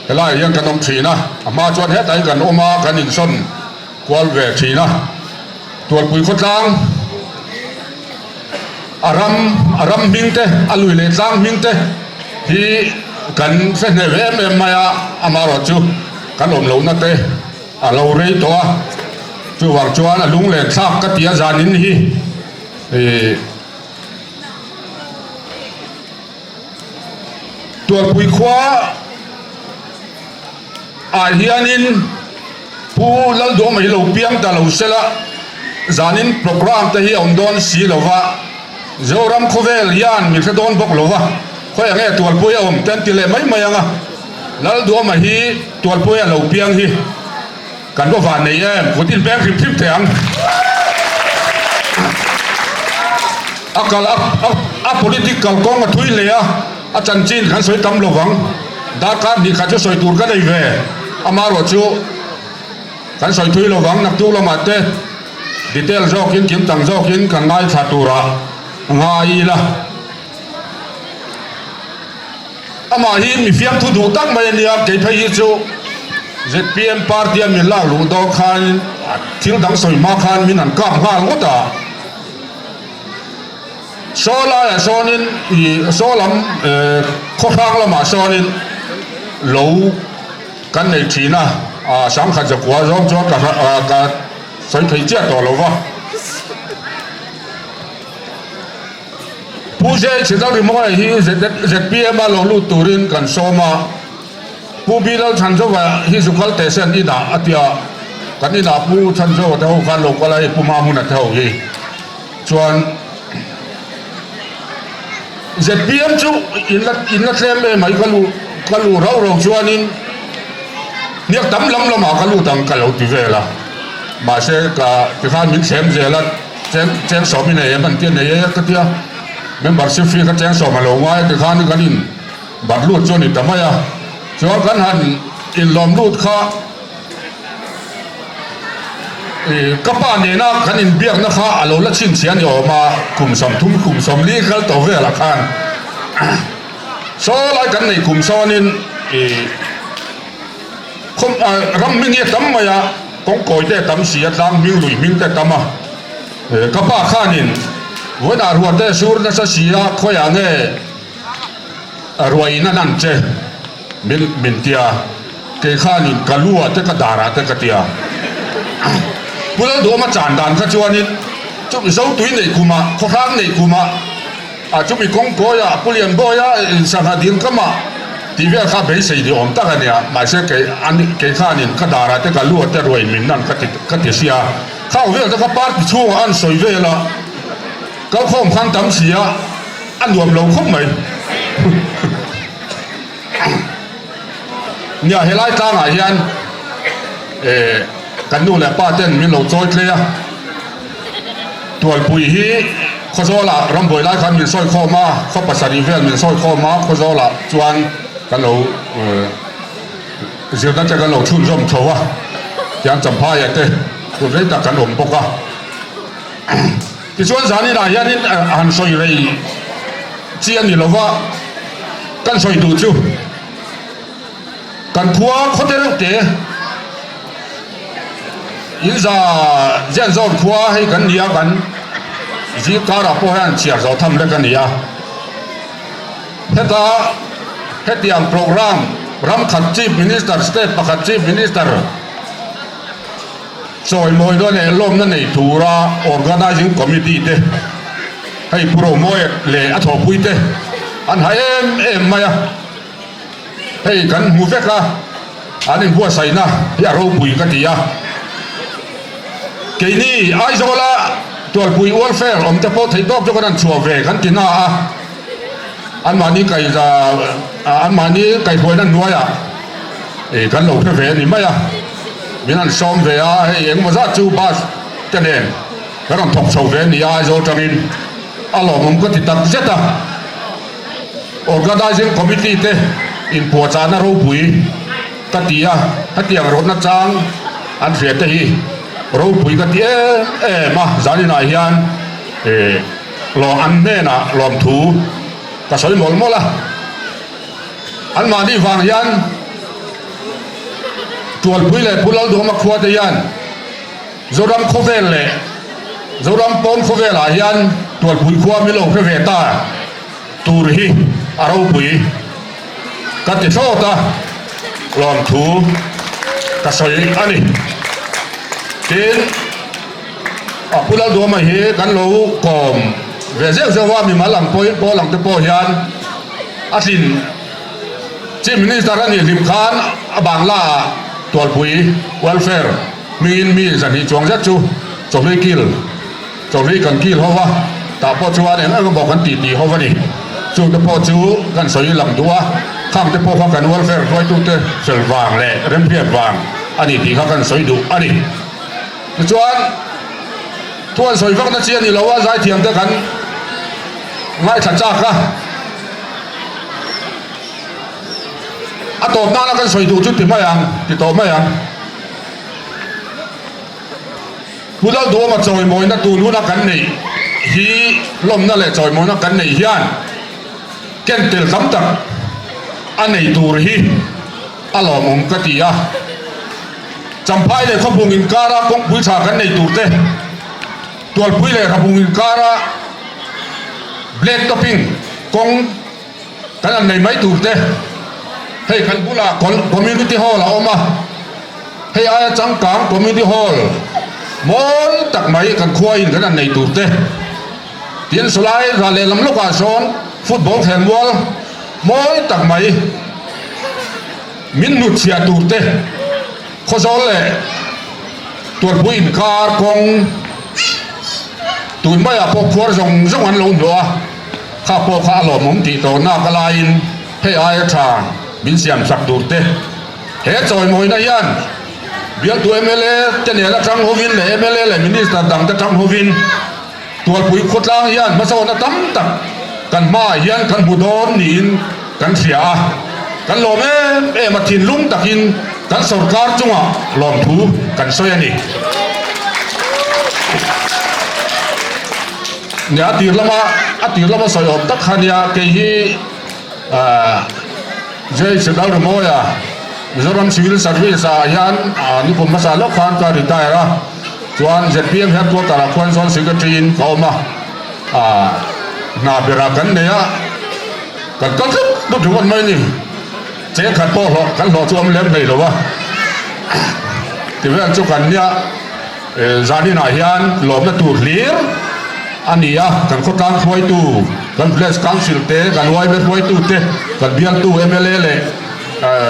helaiah hian kan awm thin a, a hma chuan hetah hian kan awm a, kan insawn kual ve thin a. Tualpui khawtlang a ram a ram hming te, a lui leh tlang hming te hi kan hre hneh ve em em mai a, amaherawhchu kan awm lohna te a lo rei tawh a, chuvang chuan a lunglen thlak ka ti a zanin hi ih. Tualpui khua ah hianin Pu Lalduhawma hi lo piang ta lo sela, zanin programme te hi a awm dawn si lo va, Zoram khawvel hian min hre dawn bawk lo va, khawi ang nge Tualpui a awm te an ti leh mai mai ang a, Lalduhawma hi Tualpui a lo piang hi kan va van nei em, kut in peng hrim hrim thei ang. A kal a a political kawng a thui hle a, a chanchin kan sawi tam lovang. Darkar hnih khat chu sawi tur ka nei ve, amaherawhchu kan sawi thui lovang, naktuk lamah te detail zawkin kim tang zawkin kan ngaithla turah ngai ila. Amah hi mi fiamthu duh tak mai a nia, kei phei hi chu zpm party a min lak luh dawn khan thil dang sawi hma khan min han kap nghal ngawt a. Saw laiah sawnin ih saw lam eh khaw hrang lamah sawnin lo kan nei thin a, ah sangkhat zakua zawng chuan ka ah ka sawi thei chiah tawh lo va. Pu Zeh Chhidal Rimawia hi zpm a lo lut turin kan sawm a, Pu Bilal Chhanzova hi zukal teh se an inah a ti a, kan inah Pu Chhanzova te ho khan lo kal a, hei Pu Mahmuna te ho hi chuan zpm chu in la in la tlem em mai ka lu ka lu rauh rauh chuanin hniak tam lam lamah ka lut ang ka lo ti vel a, mahse ka tikhan min thlem zel a. Cheng cheng sawm i nei em an ti a, nei e ka ti a, membership fee kha cheng sawm a lo ngai a tikhan kan in bat lut chu a ni ta mai a, chuan kan han inlawm lut kha ih ka pa nena kan inbiakna kha a lo la chhinchhiah a ni awm a, kum 30 kum 40 kal tawh velah khan saw lai kan neih kum sawnin ih khawm ram hming hi a tam mai a. Kawngkawi te a tam si a, tlang hming lui hming te a tam a. Ka pa khanin vawiinah ruah te a sur nasa si a, khawiah nge ruah in a nan che min min ti a, kei khanin ka lu ah te ka dar ah te ka ti a. Pu Lalduhawma chan dan kha chuanin chu Zotui neih kumah, Khawhrang neih kumah, A chumi kawngkawiah Pu Lianbawia sangha dil kamah tih vel kha beisei ni awm tak a nia, mahse kei an kei khanin ka darah te ka lu te ruai min nan ka ti ka ti sia. Khang vel te kha party chhungah an sawi vel a, kalkhawm khan tam si a, a nuam lo khawp mai. Nia helai tlangah hian eh kan nu leh pa ten min lo chawi tlei a, Tualpui hi Khawzawlah rambuai lai khan min sawi khawm a, khaw pasarih vel min sawi khawm a, Khawzawlah chuan kan lo zirna te kan lo chhunzawm chho a, tiang Champhaiah te hun rei tak kan awm bawk a. Tichuan zaninah hianin han sawi rei chi a ni lo va, kan sawi duh chu kan khua khaw te reuh te in za zian zawn khua hei kan ni a, kan zingkarah pawh hian chhiar zawh tham lek a ni a. Heta hetiang programme ram khat Chief Minister, State pakhat Chief Minister, Chawimawi dawn leh lawmna nei tura Organising Committee te Hei Pu Romawia leh a thawhpuite an ha em em mai a, hei kan hmu vek a, an inbuatsaihna hi a ropui ka ti a. Keini Aizawla Tualpui Welfare awm te pawh theih tawk chu kan han chhuah ve kan ti na a, anmahni kai anmahni kaihhruaina hnuaiah kan lo hre ve a ni mai a, min han sawm ve a, hei engemaw zat chu bus te nen Kan rawn thawk chho ve a ni a, Aizawl tangin a lawmawm ka ti tak zet a. Organising Committee te inpuahchahna ropui ka ti a, hetiang rawtna chang an hria te hi ropui ka ti em em a, zaninah hian lawm an hnenah lawmthu ka sawi mawlh mawlh a. Anmahni vang hian Tualpui leh Pu Lalduhawma khua te hian Zoram khawvel leh Zoram pawn khawvelah hian Tualpui khua min lo hre ve ta tur hi a ropui ka ti thlawt a, lawmthu ka sawi a ni. Tin, a Pu Lalduama hi kan lo kawm ve zeuh zeuh a, mimal ang pawhin pawl ang te pawh hian a tlin Chief Minister a nih hlim khan a Bangla ah Tualpui Welfare Hmingin mi 200 chuang zet chu chawhlui kil, chawhlui kan kil ho va, tah pawh chuan eng eng emaw kan tih tih ho va ni. Chungte pawh chu kan sawi lang duh a, khangte pawh kha kan welfare hruaitute fel vang leh remhriat vang a ni tih kha kan sawi duh a ni. Tichuan, thu an sawi vakna chi a ni lo a, zaithiamte kan ngaithla chak a. A tawp nana kan sawi duh chu ti mai ang, ti tawh mai ang. Pu Lalduhawma chawimawina tun huna kan neih hi hlawmna leh chawimawina kan neih hian ken tel tam tak a nei tur hi a lawmawm ka ti a. Champhai leh Khawbung inkara kawngpui tha kan nei tur te, Tualpui leh Rabung inkara black topping kawng, Kan han nei mai tur te, hei kan bulah community hall a awm a, hei aia changkang community hall mawi tak mai kan khuain kan han nei tur te, tin sawlai ral lehlam lawkah sawn football khelmual mawi tak mai min hnutchhiah tur te, Khawzawl leh Tualpui inkar kawng tun maiah pawh khuar zawng zawng an lo hnawh a. Kha pawh kha a lawmawm tih tawh nak a laiin hei aia tha min siam sak tur te. He chawimawina hian bialtu mla te nen atang hovin leh mla leh minister dang te tang hovin Tualpui khawtlang hian hmasawnna tam tak kan hmaah hian kan hmu dawn niin kan hria a. Kan lawm em em a, thinlung takin kan sorkar chungah lawmthu kan sawi a ni. Nia a tir lama a tir lama sawi awm tak kha nia kei hi ahh JH Lalramawia Mizoram Civil Service ah hian nikum hmasa lawk khan ka retire a chuan zpm headquarter ah khuan chuan secretary in ka awm a ahh hna berah kan nei a kan kal tlut tlut ringawt mai a ni cheng khat pawh hlawh kan hlawh chu awm lem hlei lo a tivel chu kan nia. Zaninah hian lawmna tur hlir a ni a, kan khawtlang hruaitu, kan Village Council te, kan yma hruaitu te, kan bialtu mla leh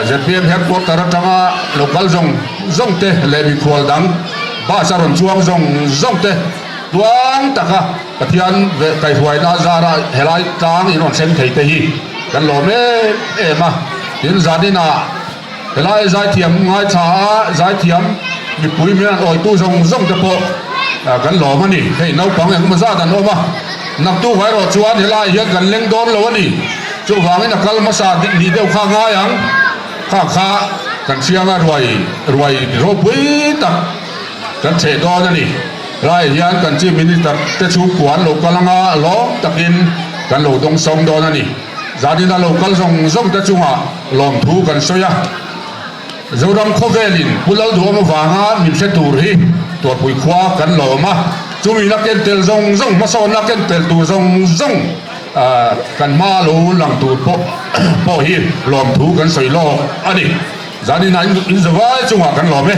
zpm headquarter atanga lo kal zawng zawng te leh mikhual dang bus a rawn chuang zawng zawng te tluang taka Pathian kaihruaina zara helai tlang in rawn thleng thei te hi kan lawm em em a. Tin, zaninah Helai zaithiam ngaithla a, zaithiam mipui min an awitu zawng zawng te pawh kan lawm a ni. Hei naupang engemaw zat an awm a, naktuk erawh chuan helai hian kan leng dawn lo a ni. Chuvangin a kal hmasa nih deuh kha ngai ang, kha kha kan hriang a ruai ruai ropui tak kan chheh dawn a ni. Helai hian kan Chief Minister te chhungkua an lo kal anga lawm takin kan lo dawngsawng dawn a ni. Zanina lo kal zawng zawng te chungah lawmthu kan sawi a, Zoram khawvelin Pu Lalduhawm avanga min hre tur hi Tuarpui khua kan lawm a, chumi la ken tel zawng zawng hmasawnna ken tel tur zawng zawng kan hma lo lang tur pawh pawh hi lawmthu kan sawi lawk a ni. Zanina in zavai chungah kan lawm e.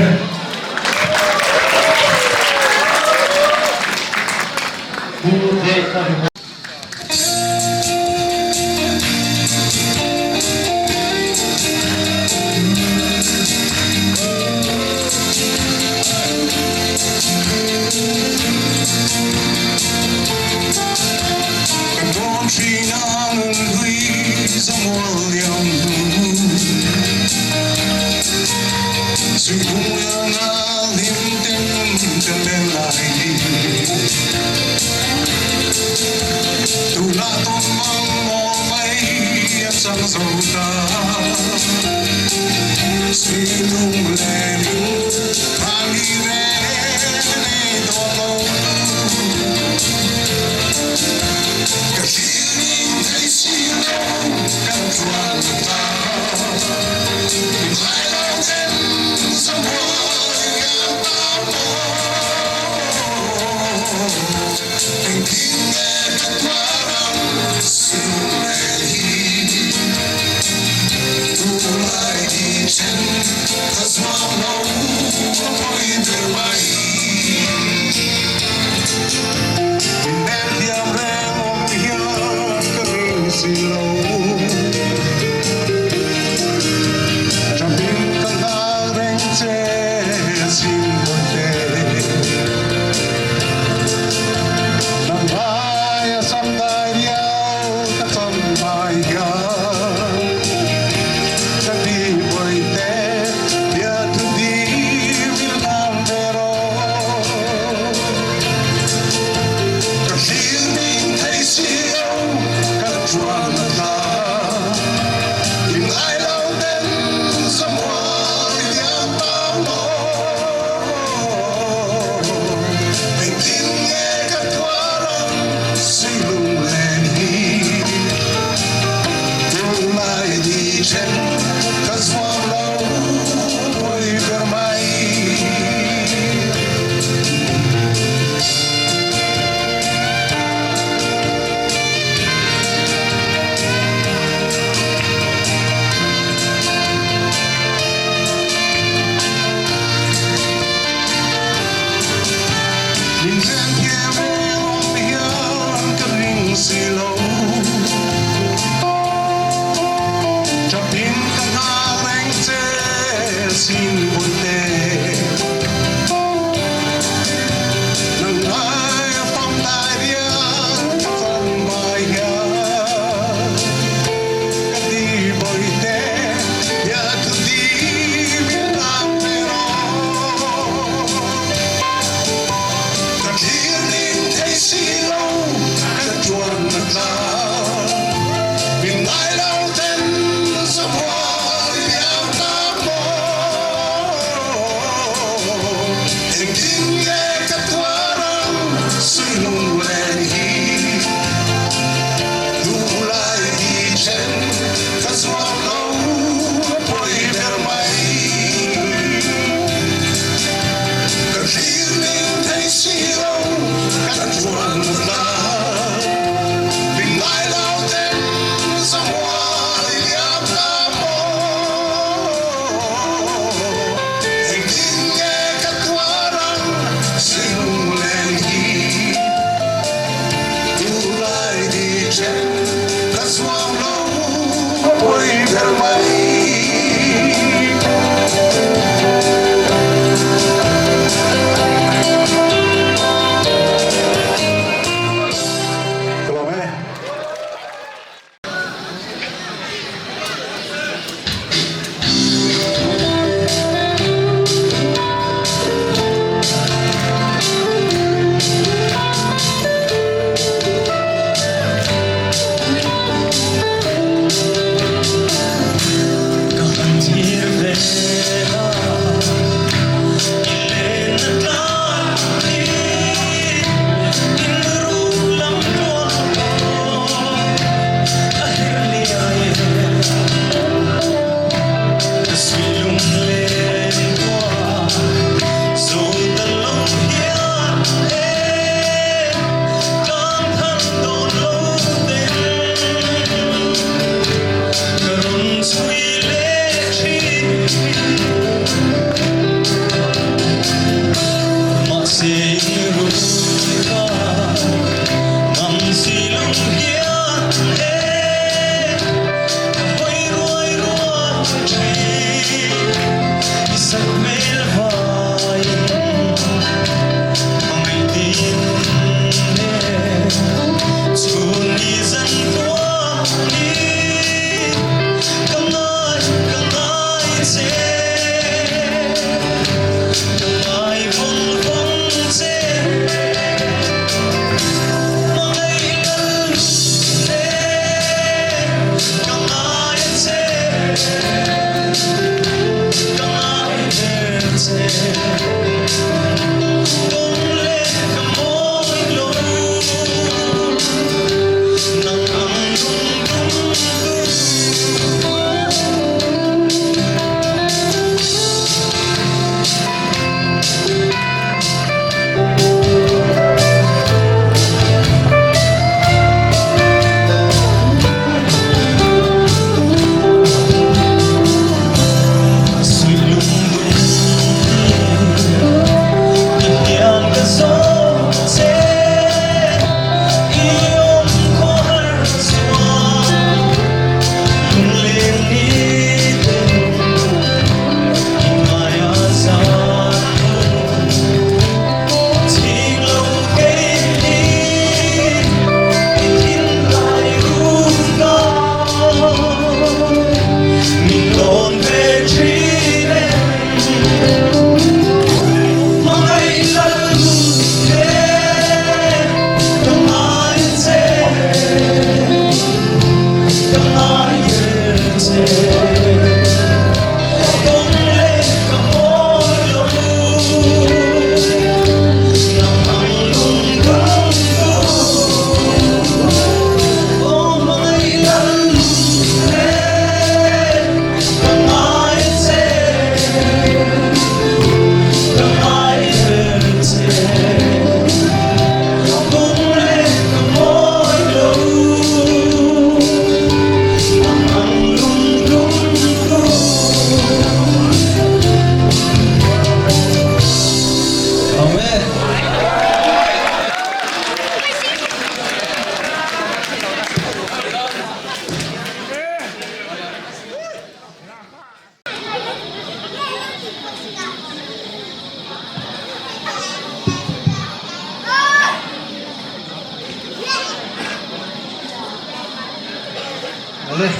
Awle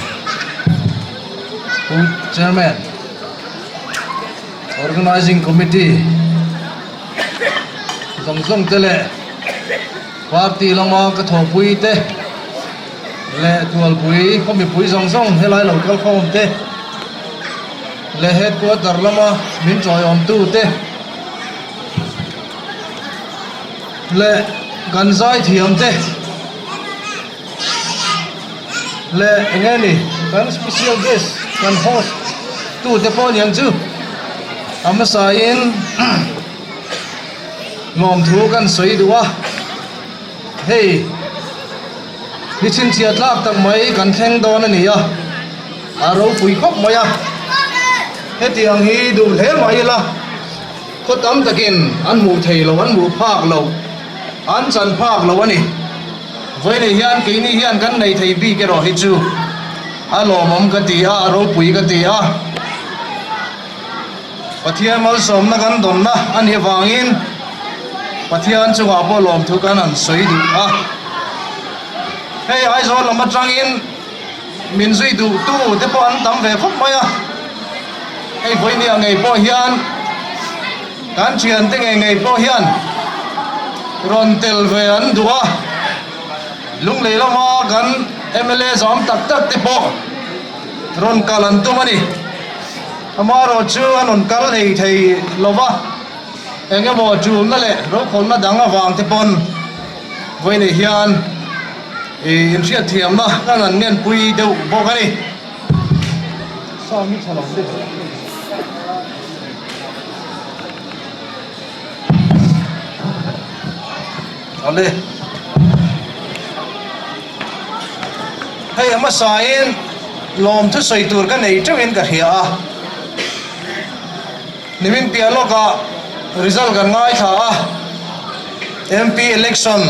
Pu Chairman, Organising Committee zawng zawng te leh Party lama ka thawhpui te leh Tualpui khaw mipui zawng zawng helai lo kal khawm te leh Headquarter lama min tawiawmtu te leh kan zaithiam te leh eng nge ni kan special guest kan host tu te pawh aniang chu a hmasa in lawmthu kan sawi duh a hei ni chhinchhiah tlak tak mai kan thleng dawn a ni a a ropui khawp mai a hetiang hi duh hle mai ila khaw tam takin an hmuh thei lo an hmuh phak lo an chan phak lo a ni. Vawiinah hian keini hian kan nei thei bik erawh hi chu a lawmawm ka ti a, a ropui ka ti a. Pathian malsawmna kan dawnna a nih avangin Pathian chungah pawh lawmthu kan han sawi duh a. Hei Aizawl lam atangin min zui duhtu te pawh an tam ve khawp mai a. Hei vawiinah ngei pawh hian Kan thiante ngei ngei pawh hian rawn tel ve an duh a, Lunglei lama kan mla zawm tak tak te pawh rawn kal an tum a ni. Amaherawhchu an rawn kal hlei thei lo va, eng emaw tulna leh rokhawlna dang avang te pawn vawiinah hian inhriatthiamna kan han ngenpui deuh bawk a ni. Awle hei a hmasa in lawm thusawi tur ka nei teuh in ka hria a nimin piah lawk ah result kan ngaithla a M_P election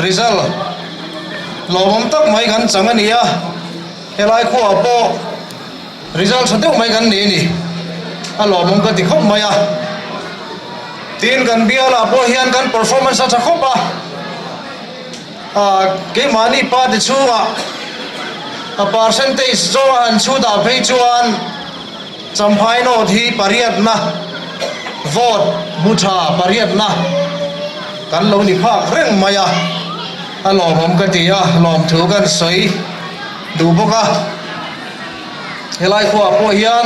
result lawmawm tak mai kan chang a ni a helai khuaah pawh. Result tha deuh mai kan ni a ni. A lawmawm ka ti khawp mai a. Tin, kan bialah pawh hian kan performance a tha khawp a. Ah, keimahni party chhungah a percentage zawnga han chhut ah phei chuan Champhai North hi pariatna vote hmu tha pariatna kan lo ni phak reng mai a. A lawmawm ka ti a, lawmthu kan sawi duh bawk a. Helai khuaah pawh hian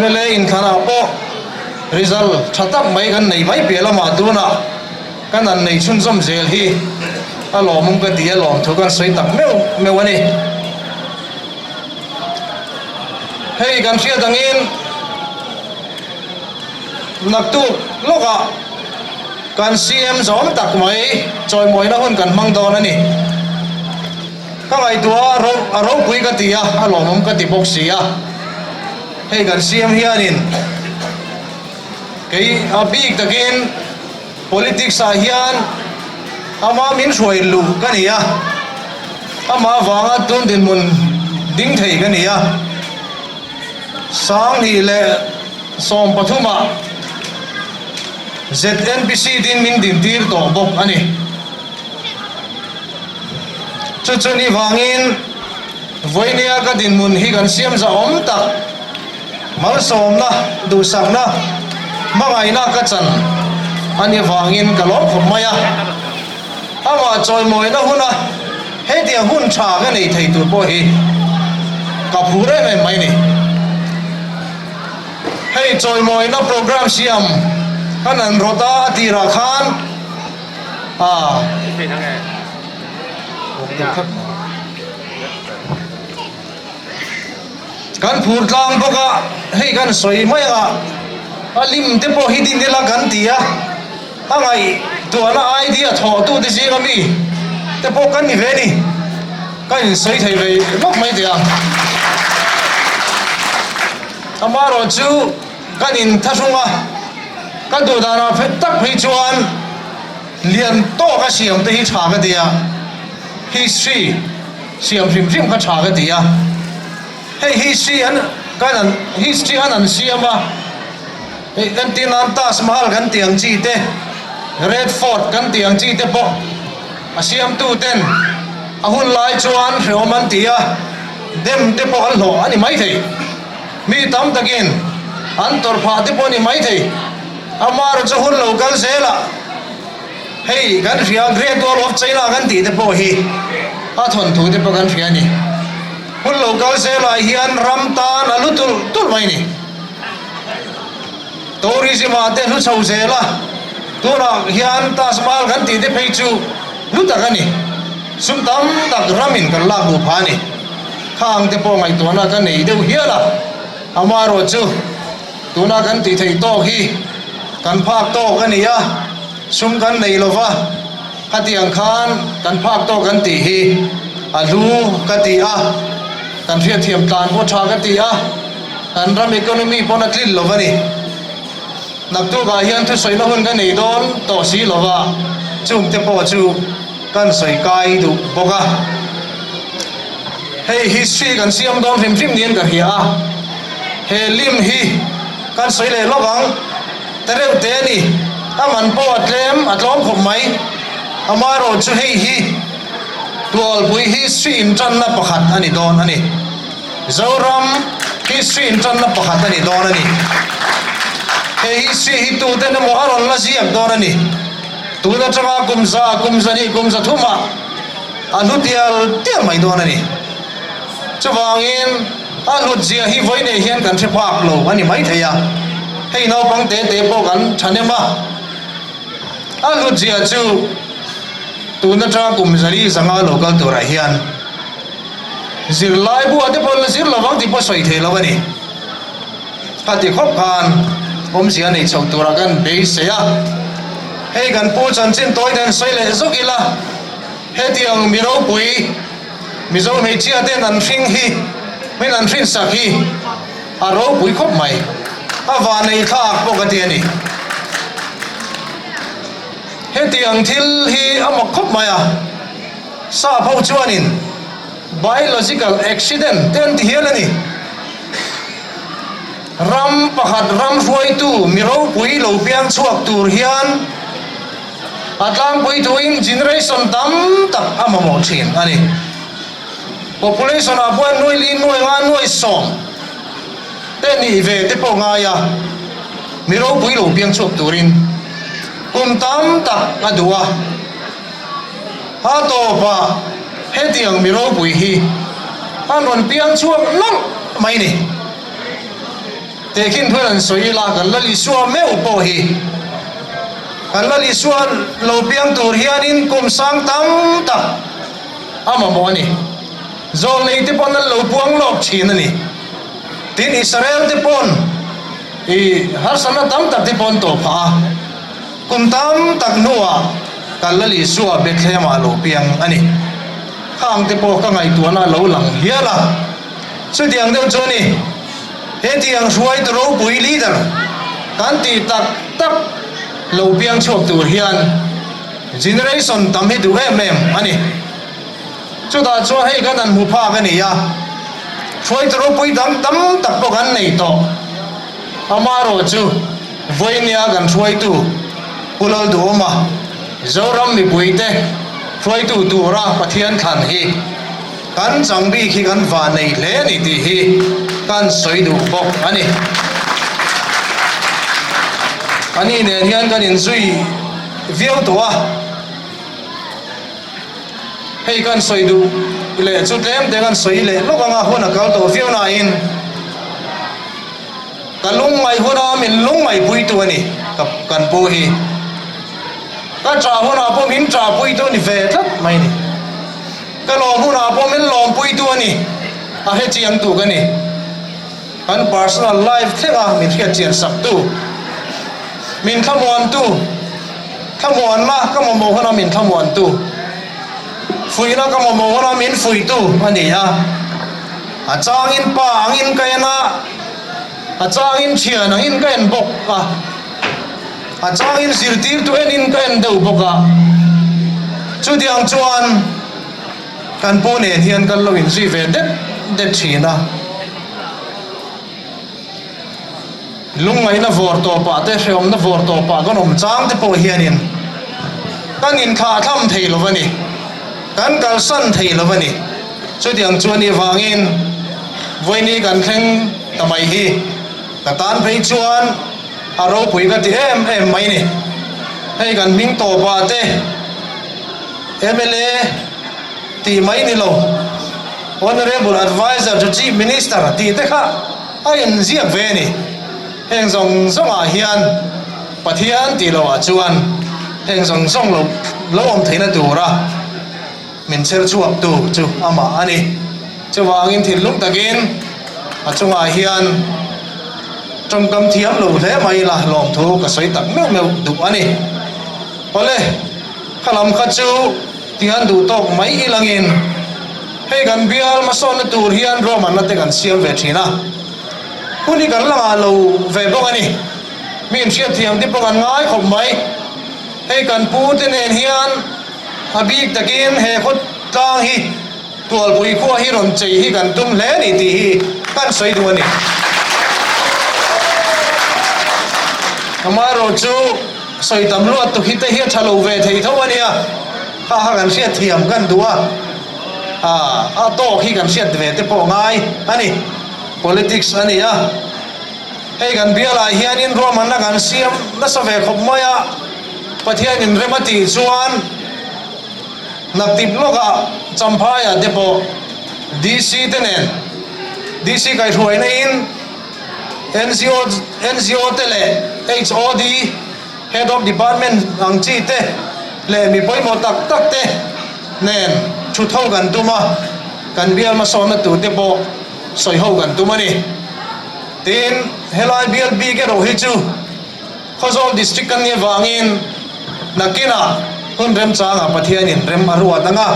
mla inthlanah pawh result tha tak mai kan nei mai piah lamah tunah kan han nei chhunzawm zel hi a lawmawm ka ti a lawmthu kan sawi tak meuh meuh a ni. Hei kan hriat angin naktuk lawkah kan CM zawm tak mai chawimawina hun kan hmang dawn a ni. Ka ngaihtuah a ro a ropui ka ti a, a lawmawm ka ti bawk si a. Hei kan siam hianin kei a bik takin politics ah hian ama min hruai luh ka ni a, amah avanga tun dinhmun ding thei ka ni a. 20 leh 13 ah ZNPC din min dintir tawh bawk a ni. Chu chu ni vangin vawinia ka dinhmun hi kan siam zahawm tak, malsawmna, duhsakna, hmangaihna ka chan a ni vangin ka lawm khawp mai a. Amah chawimawina huna hetiang hun tha ka nei thei tur pawh hi ka phur em em mai ni. Hei chawimawina programme siam kan han rawt a, a tirah khan, Kan phur tlang bawk a, hei kan sawi mai ang a, a lim te pawh hi din ila kan ti a, a ngaihtuahna idea thawhtu te zinga mi te pawh kan ni ve a ni, ka insawi thei ve lawk mai teh ang. Amaherawhchu kan inthahrung a, ka duh danah tak phei chuan. Lian tawk a siam te hi tha ka ti a, history siam hrim hrim kha tha ka ti a, hei history an kan an history an an siam a, hei entir nan Taj Mahal kan tih ang chi te, Red Fort kan tih ang chi te pawh a siamtu ten a hun lai chuan hrehawm an ti a. Dem te pawh an hlawh a ni maithei. Mi tam takin an tawrh phah te pawh a ni maithei. Amaherawhchu chu hun lo kal zelah hei kan hria Great Wall of China kan tih te pawh hi a thawnthu te pawh kan hria a ni. Hun lo kal zelah hian ram tan a lu tulh tulh mai a ni. Tourism ah te hlu chho zel a, tunah hian Taj Mahal kan tih te phei chu hlu tak a ni. Sum tam tak ramin kan lak duh phah a ni. Khang te pawh ngaihtuahna ka nei deuh hial a, amaherawhchu tuna kan tih theih tawk hi kan phak tawk a ni a, sum kan nei lo va, khatiang khan kan phak tawk kan tih hi a hlu ka ti a, kan hriatthiam tlan pawh tha ka ti a. Kan ram economy pawn a tlin lo a ni. Naktukah hian thusawina hun ka nei dawn tawh si lo va, chungte pawh chu kan sawi kai duh bawk a. Hei history kan siam dawn hrim hrim niin ka hria a, he lim hi kan sawi leh lawk ang. Ta reuh te a ni, a man pawh a tlem, a tlawm khawp mai. Amaherawhchu hei hi Tualpui history intanna pakhat a ni dawn a ni. Zoram history intanna pakhat a ni dawn a ni. He history hi tuten emaw a rawn la ziak dawn a ni. Tun atanga kum za, kum zahnih, kum za thumah a hlu tial tial mai dawn a ni. Chuvangin a hlut zia hi vawi nei hian kan hre phak lo a ni maithei a. Hei naupang te te pawh kan thahnem a. A hlut zia chu tun atanga kum zali zanga lo kal turah hian Zirlai buah te pawh la zir lo vang tih pawh sawi thei lo a ni. Khati khawp khan awmzia nei chho tura kan beisei a, hei kan pu chanchin tawi dan sawi leh zawk ila, hetiang mi ropui Mizo hmeichhia ten an hring hi min an hrinsak hi a ropui khawp mai, a vanei thlak pawh ka ti a ni. Hetiang thil hi a mak khawp mai a. Sap ho chuanin biological accident te an ti hial a ni. Ram pakhat ram hruaitu mi ropui lo piang chhuak tur hian a tlangpui thuin generation tam tak a mamawh thin a ni. Population ah pawh nuai li nuai nga nuai sawm te nih ve te pawh ngai a, mi ropui lo piang chhuak turin kum tam tak a duh a. A tawpah hetiang mi ropui hi an rawn piang chhuak nawlh mai ni. Tehkhin thuin an sawi ila kan Lal Isua meuh pawh hi kan Lal Isua lo piang tur hianin kum sang tam tak a mamawh a ni. Zawlnei te pawn an lo puang lawk thin a ni. Tin Israel te pawn i harsatna tam tak te pawn tawh phah a. Kum tam tak hnuah kan Lal Isua Bethlehem-ah lo piang a ni. Khang te pawh ka ngaihtuahna a lo lang hial a. Chutiang deuh chu a ni. Hetiang hruaitu ropui leader kan tih tak tak lo piang chhuak tur hian generation tam hi duh em em a ni. Chutah chuan hei kan han hmu phak a ni a, hruaitu ropui dang tam tak pawh kan nei tawh. Amaherawhchu Vawinia kan hruaitu Pu Lalduhawma, Zoram mipuite hruaitu tura Pathian thlan hi kan chang bik hi kan va nei hle a ni tih hi kan sawi duh bawk a ni. Ani nen hian kan inzui viau tawh a. Hei kan sawi duh leh chu tlem te kan sawi leh lawk anga hun a kal tawh viau nain ka lungngaih huna min lungngaih puitu a ni ka kan pu hi. Ka ṭah hunah pawh min ṭah puitu a ni ve tlat mai a ni. Ka lawm hunah pawh min lawm puitu a ni, a hrechiang tu ka ni. Kan personal life thlenga min hriatchian saktu, min thlamuantu, thlamuanna ka mamawh huna min thlamuantu, fuihna ka mamawh huna min fuihtu a ni a. A changin pa angin ka en a, a changin thian angin ka en bawk a, a changin zirtirtu enin ka en deuh bawk a. Chutiang chuan kan pu nen hian kan lo inzui ve det det thin a. Lungngaihna vawr tawpah te, hrehawmna vawr tawpah kan awm chang te pawh hianin kan inthlah tham thei lo a ni, kan kalsan thei lo a ni. Chutiang chu a nih vangin vawiini kan thleng ta mai hi ka tan phei chuan a ropui ka ti em em mai ni. Hei kan hming tawpah te mla tih mai ni lo, Honourable Adviser to Chief Minister tih te kha a inziak ve a ni. Heng zawng zawngah hian Pathian tih lohah chuan heng zawng zawng lo lo awm theihna tura min chher chhuaktu chu amah a ni. Chuvangin thinlung takin a chungah hian tawngkam thiam lo hle mai ila lawmthu ka sawi tak meuh meuh duh a ni. Awle, kha lam kha chu tihian duh tawk mai ilangin hei kan bial hmasawnna tur hian ruahmanna te kan siam ve thin a. Hun hi kan la ngah lo ve bawk a ni. Mi inhriatthiam te pawh kan ngai khawp mai. Hei kan pu te nen hian a bik takin he khaw tlang hi Tualpui khua hi rawn chei hi kan tum hle a ni tih hi kan sawi duh a ni. Amaherawhchu sawi tam luat tuk hi te hi a tha lo ve thei tho a nia, kha kha kan hriatthiam kan duh a, a tawk hi kan hriat ve te pawh ngai a ni. Politics a ni a, hei kan bialah hianin ruahmanna kan siam nasa ve khawp mai a, Pathianin rem a tih chuan Naktip lawkah Champhaiah te pawh DC te nen DC kaihhruaina in NGO NGO te leh HOD Head of Department ang chi te leh mi pawimawh tak tak te nen thut ho kan tum a, kan bial hmasawnna tur te pawh sawi ho kan tum a ni. Tin, helai bial bik erawh hi chu Khawzawl District kan nih avangin nakinah hun remchangah Pathianin rem a ruat ang a,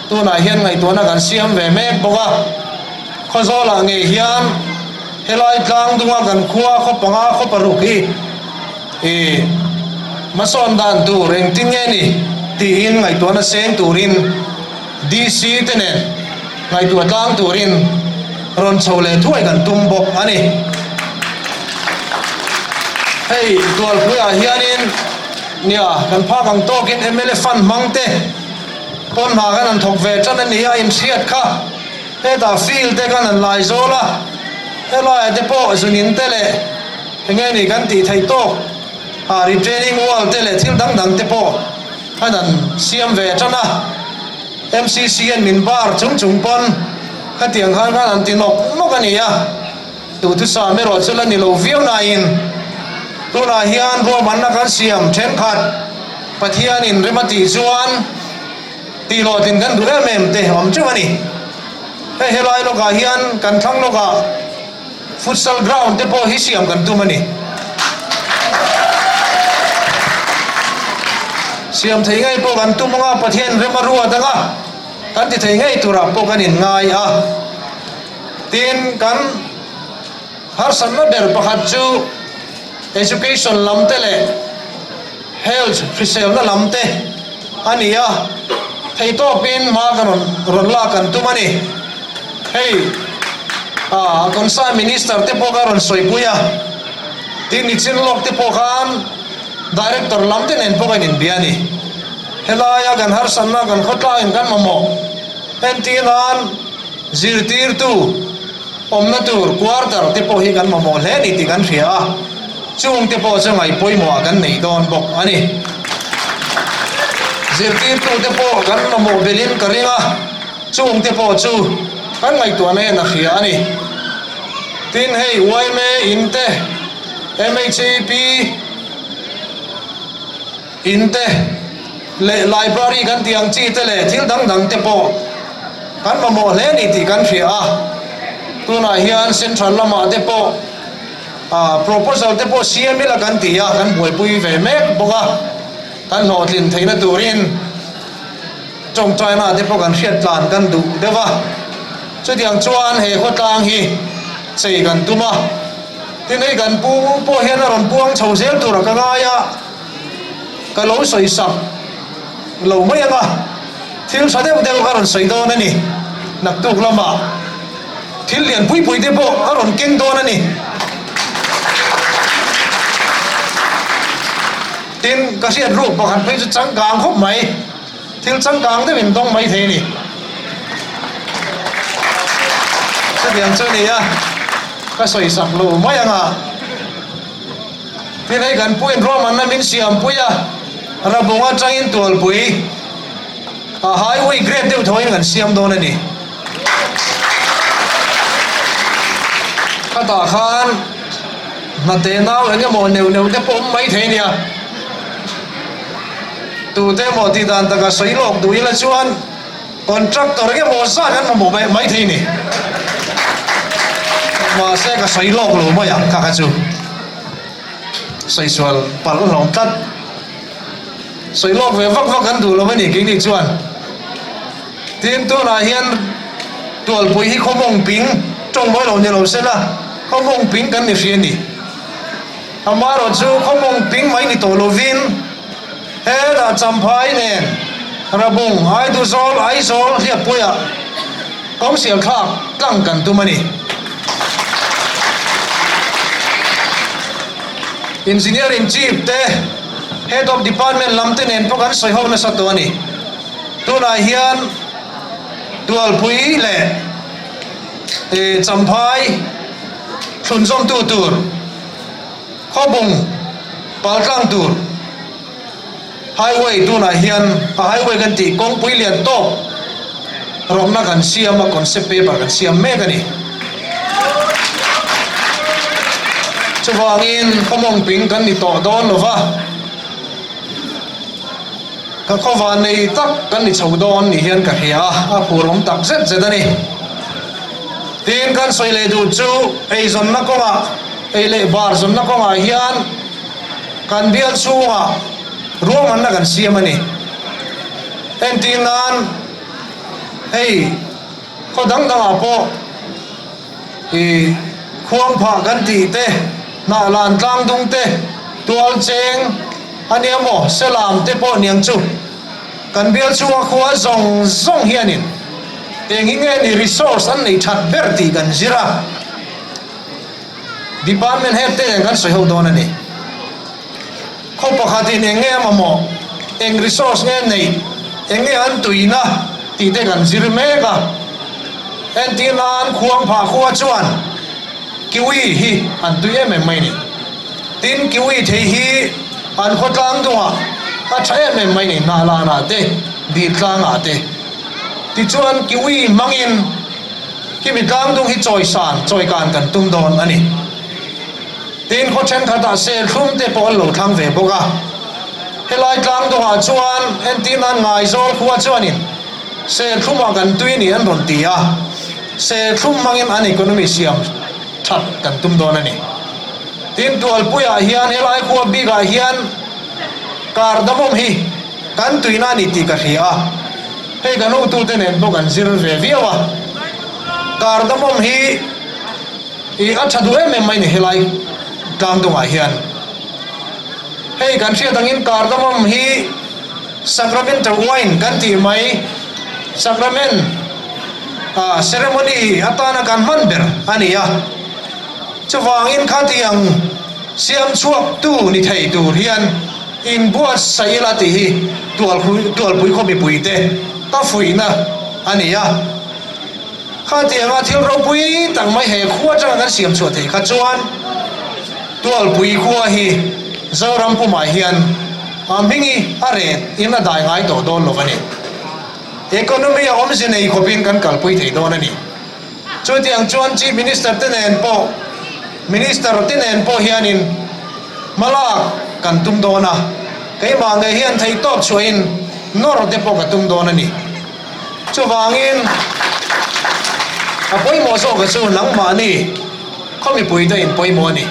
tunah hian ngaihtuahna kan siam ve mek bawk a. Khawzawlah ngei hian helai tlang dunga kan khua khaw panga khaw paruk hi ih hmasawn dan tur engtin nge ni tiin ngaihtuahna seng turin DC te nen ngaihtuah tlang turin rawn chho leh thuai kan tum bawk a ni. Hei Tualpuiah hianin nia kan phak ang tawkin mla fund hmang te pawn hna kan han thawk ve tan a ni a inhriat kha hetah field te kan han lai zawl a, helaiah te pawh zunin te leh enge ni kan tih theih tawk ah retaining wall te leh thil dang dang te pawh an han siam ve tan a, MCC hian min bar chung chung pawn khatiang khan khan an ti nawk nawk a ni a, duhthusam erawh chu la ni lo viau nain tunah hian ruahmanna kan siam thenkhat Pathianin rem a tih chuan tih hlawhtlin kan duh em em te awm teuh a ni. Hei helai lawkah hian kan thlang lawkah Futsal ground te pawh hi siam kan tum a ni. Siam thei ngei pawh kan tum anga Pathian rem a ruat anga kan ti thei ngei turah pawh kan inngai a. Tin, kan harsatna ber pakhat chu education lam te leh health hriselna lam te a ni a, theitawpin hma ka rawn rawn lak kan tum a ni. Hei ah concern minister te pawh ka rawn sawipui a, tin nichin lawk te pawh khan director lam te nen pawh ka inbia a ni. Helaia kan harsatna kan khawtlangin kan mamawh entir nan zirtirtu awmna tur quarter te pawh hi kan mamawh hle a ni tih kan hria a, chung te pawh chu ngaih pawimawhah kan neih dawn bawk a ni. Zirtirtu te pawh kan mamawh belhin ka ring a. Chung te pawh chu kan ngaihtuahna hian a hria a ni. Tin, hei yma in te, MHAP in te leh library kan tih ang chi te leh thil dang dang te pawh kan mamawh hle a ni tih kan hria a. Tunah hian central lamah te pawh proposal te pawh siam ila kan ti a, kan buaipui ve mek bawk a, kan hlawhtlin theihna turin. Tawngtaina te pawh kan hriat tlan kan duh deuh a, chutiang chuan he khawtlang hi chei kan tum a, tin hei kan pu pawh hian a rawn puang chho zel tur a ka ngai a, ka lo sawi sak lo mai ang a, thil tha deuh deuh a rawn sawi dawn a ni, naktuk lamah thil lian pui pui te pawh a rawn keng dawn a ni. Tin, ka hriat ruk pakhat phei chu changkang khawp mai. Thil changkang deuhin dawng mai thei a ni. Khatiang chu a ni a, ka sawi sak lo mai ang a. Tin hei kan puin ruahmanna min siampui a, Rabung atangin Tualpui a highway grade deuh tho in kan siam dawn a ni. Khatah khan hnate nau eng emaw neuh neuh te pawh awm mai thei a nia. Tute emaw tih dan taka sawi lawk duh ila chuan Contractor eng emaw zat an mamawh mai thei ni. Mahse ka sawi lawk lo mai ang kha kha chu. Sawi sual palh hlawm tlat. Sawi lawk ve vak vak an duh lo a ni keini chuan. Tin tunah hian Tualpui hi khawmawng ping tawng mawi lo ni lo se la khawmawng ping kan ni hri a ni. Amaherawhchu khawmawng ping mai ni tawh lovin Hetah Champhai nen Rabung, Aiduzawl, Aizawl, Hliappuiah kawngsial thlak tlang kan tum a ni. Engineering Chief te, Head of Department lam te nen pawh kan sawi ho nasa tawh a ni. Tunah hian Tualpui leh Champhai thlunzawmtu tur Khawbung paltlang tur highway tunah hian a highway kan tih kawngpui lian tawk rawkna kan siam a concept paper kan siam mek a ni. Chuvangin khawmawng ping kan ni tawh dawn lo va, ka khawva nei tak kan ni chho dawn ni hian ka hria a, a phur awm tak zet zet a ni. Tin kan sawi leh duh chu eizawnna kawngah Ei leh bar zawnna kawngah hian kan bial chhungah ruahmanna kan siam a ni. Entir nan hei khaw dang dangah pawh ih khuang phah kan tih te, hnah lan tlang dung te, tual cheng a nia maw, selam te pawh niang chu kan bial chhunga khua zawng zawng hianin eng hi nge ni resource an nei that ber tih kan zir a. Department head te nen kan sawi ho dawn a ni. Khaw pakhatin eng nge a mamawh, eng resource nge neih, eng nge an tuina tih te kan zir mek a. Entir nan khuang phah khua chuan kiwi hi an tui em em mai a ni. Tin, kiwi thei hi an khawtlang dungah a tha em em mai a ni, Hnahlanah te, Diltlangah te. Tichuan kiwi hmangin. Khimi tlangdung hi chawisan, chawikan kan tum dawn a ni. Tin, khaw thenkhatah serthlum te pawh an lo thlang ve bawk a. Helai tlangdungah chuan entir nan Ngaizawl khua chuanin serthlumah kan tui ni an rawn ti a, serthlum hmangin an economy siam that kan tum dawn a ni. Tin, Tualpuiah hian helai khua bikah hian cardamom hi kan tuina a ni tih ka hria a. Hei kan hotute nen pawh kan zir ve viau a, cardamom hi ih a tha duh em em mai ni helai tlang dungah hian. Hei kan hriat angin cardamom hi sacramental wine kan tih mai, sacrament ah ceremony atana kan hman ber a ni a, chuvangin khatiang siam chhuaktu ni thei tur hian, Inbuatsaih ila tih hi Tualpui khaw mipuite ka fuihna a ni a. Khatianga thil ropui tak mai he khua atanga kan siam chhuah theih kha chuan Tualpui khua hi Zoram pumah hian a hming hi a ret in a dai ngai tawh dawn lo a ni. Economy a awmze nei khawpin kan kalpui thei dawn a ni. Chutiang chuan Chief Minister te nen pawh, Minister te nen pawh hianin hma lak kan tum dawn a, keimah ngei hian theihtawp chhuahin nawr te pawh ka tum dawn a ni. Chuvangin a pawimawh zawka chu nangmahni khaw mipuite in pawimawh a ni.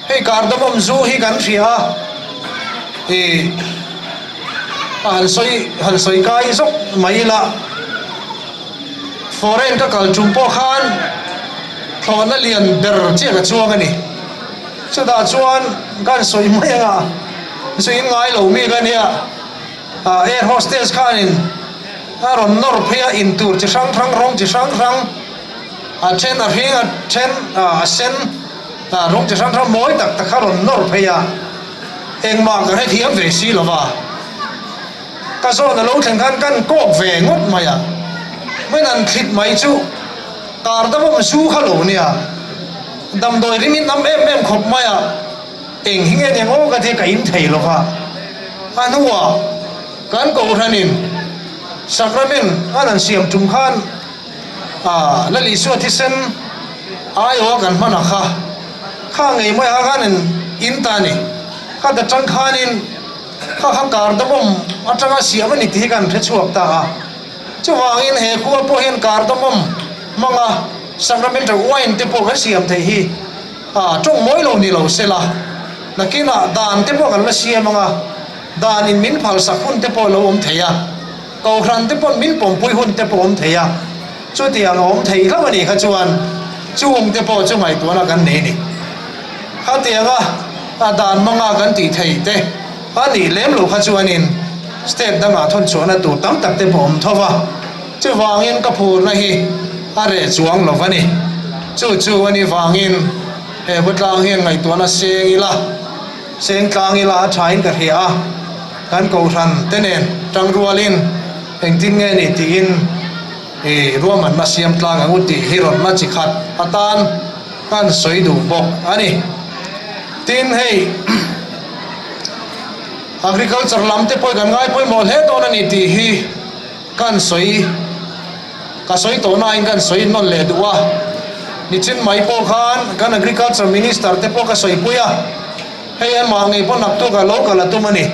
Hei cardamom zu hi kan hria a, ih a han sawi han sawi kai zawk mai ila. Foreign ka kal tum pawh khan thlawhna lian ber chiah ka chuang a ni. Chutah chuan ka han sawi mai anga zuin ngai lo mi ka nia. Air hostess khanin a rawn nawr phei a, in tur chi hrang hrang, rawng chi hrang hrang, a then a hring, a then a sen, rawng chi hrang hrang mawi tak tak kha a rawn nawr phei a. Engmah ka hrethiam ve si lo va. Ka zawn a lo thleng khan kan kawk ve ngawt mai a, min han thlit mai chu. Cardamom zu kha lo nia, damdawi rim in am em em khawp mai a, eng hi nge niang aw ka tia ka in thei lo va. A hnuah kan kohhranin sacrament an han siam tum khan ah Lal Isua thisen aiawh a kan hman a kha, kha ngei mai a khan in in ta a ni. Kha ta tang khanin kha kha cardamom atanga siam a ni tih hi kan hre chhuak ta a. Chuvangin he khua pawh hian cardamom hmanga sacramental wine te pawh kan siam theih hi a tawng mawi lo ni lo sela, nakinah dan te pawh kan la siam anga danin min phalsak hun te pawh lo awm thei a, kohhran te paw'n min pawmpui hun te pawh awm thei a, chutiang a awm thei hlauh a nih kha chuan chung te pawh chu ngaihtuahna kan nei a ni. Khatianga a dan hmanga kan tih theih te a nih lem loh kha chuanin state dangah thawn chhuahna tur tam tak te pawh awm tho va, chuvangin ka phurna hi a reh chuang lo va ni. Chu chu a ni vangin he khawtlang hian ngaihtuahna seng ila, seng tlang ila a thain ka hria a, kan kohhran te nen tangrualin engtin nge ni tiin i ruahmanna siam tlang ang u tih hi rawnna chi khat atan kan sawi duh bawk a ni. Tin hei Agriculture lam te pawh kan ngai pawimawh hle dawn a ni tih hi kan sawi ka sawi tawh nain kan sawi nawn leh duh a. Nichin mai pawh khan kan Agriculture Minister te pawh ka sawipui a, hei amah ngei pawh naktuk ah lo kal a tum a ni.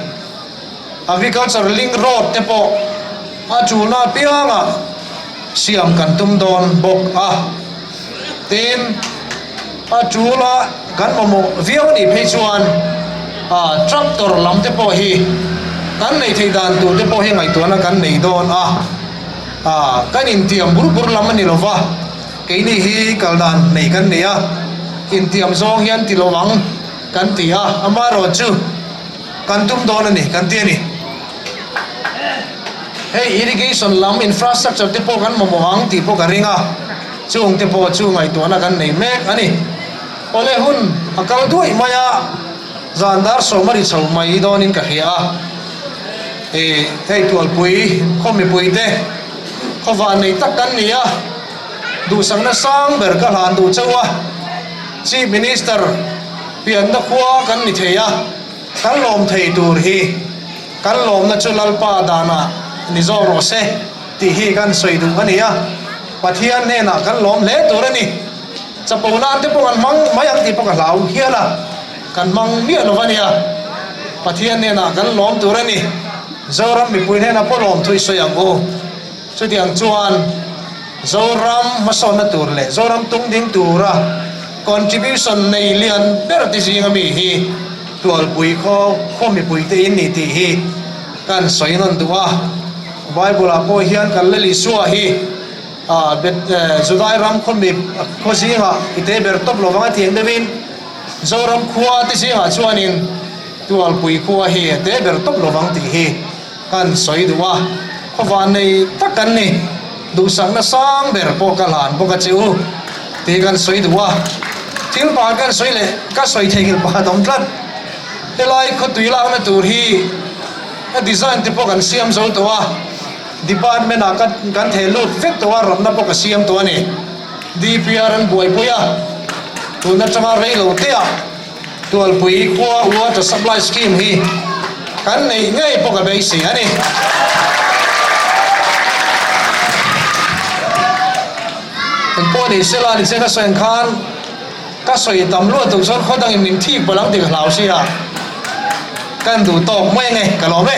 Agriculture link road te pawh a tulna apiangah siam kan tum dawn bawk a. Tin, a tula kan mamawh viau a nih phei chuan tractor lam te pawh hi kan neih theih dan tur te pawh hi ngaihtuahna kan nei dawn a, kan intiam bur bur lam a ni lo va, keini hi kal dan nei kan nei a, intiam zawng hian ti lo ang kan ti a, amaherawhchu kan tum dawn a ni kan ti a ni. Hei irrigation lam infrastructure te pawh kan mamawh ang tih pawh ka ring a, chung te pawh chu ngaihtuahna kan nei mek a ni. Awle hun a kal duaih mai a, zan dar sawm a ri chho mai dawnin ka hria a, ih hei Tualpui khaw mipui te khaw van nei tak kan ni a, duhsakna sang ber ka hlan duh chauh a, Chief Minister pianna khua kan ni thei a. Kan lawm thei tur hi kan lawmna chu Lalpa danah ni zawk rawh se tih hi kan sawi duh a ni a, Pathian hnenah kan lawm hle tur a ni. Chapo nan te pawh kan hmang mai ang tih pawh ka hlau hial a, kan hmang miah lo a nia. Pathian hnenah kan lawm tur a ni. Zoram mipui hnenah pawh lawm thu i sawi ang u. Chutiang chuan Zoram hmasawnna tur leh Zoram tung ding tura contribution nei lian ber te zinga mi hi Tualpui khaw khaw mipui te in ni tih hi kan sawi nawn duh a. Bible ah pawh hian kan Lal Isua hi Judai ram khaw mi khaw zingah i te ber tawp lovang a tih ang deuhin Zoram khua te zingah chuanin Tualpui khua hi a te ber tawp lovang tih hi Kan sawi duh a, khawvan nei tak kan ni, duhsakna sang ber pawh ka hlan bawk a che u tih kan sawi duh a, thil pakhat kan sawi leh ka sawi theihnghilh pakhat awm tlat, helai khawtui lakna tur hi a design te pawh kan siam zo tawh a, department ah kan theh lut vek tawh a, rawtna pawh ka siam tawh a ni, DPR an buaipui a, tun atanga rei lo te ah. Tualpui khua water supply scheme hi kan neih ngei pawh ka beisei a ni. Engpawh ni sela ni che ka sawi ang khan ka sawi tam luat tuk chuan khaw dangin min thik palh ang tih ka hlau sia kan duh tawk mai ange ka lawm e.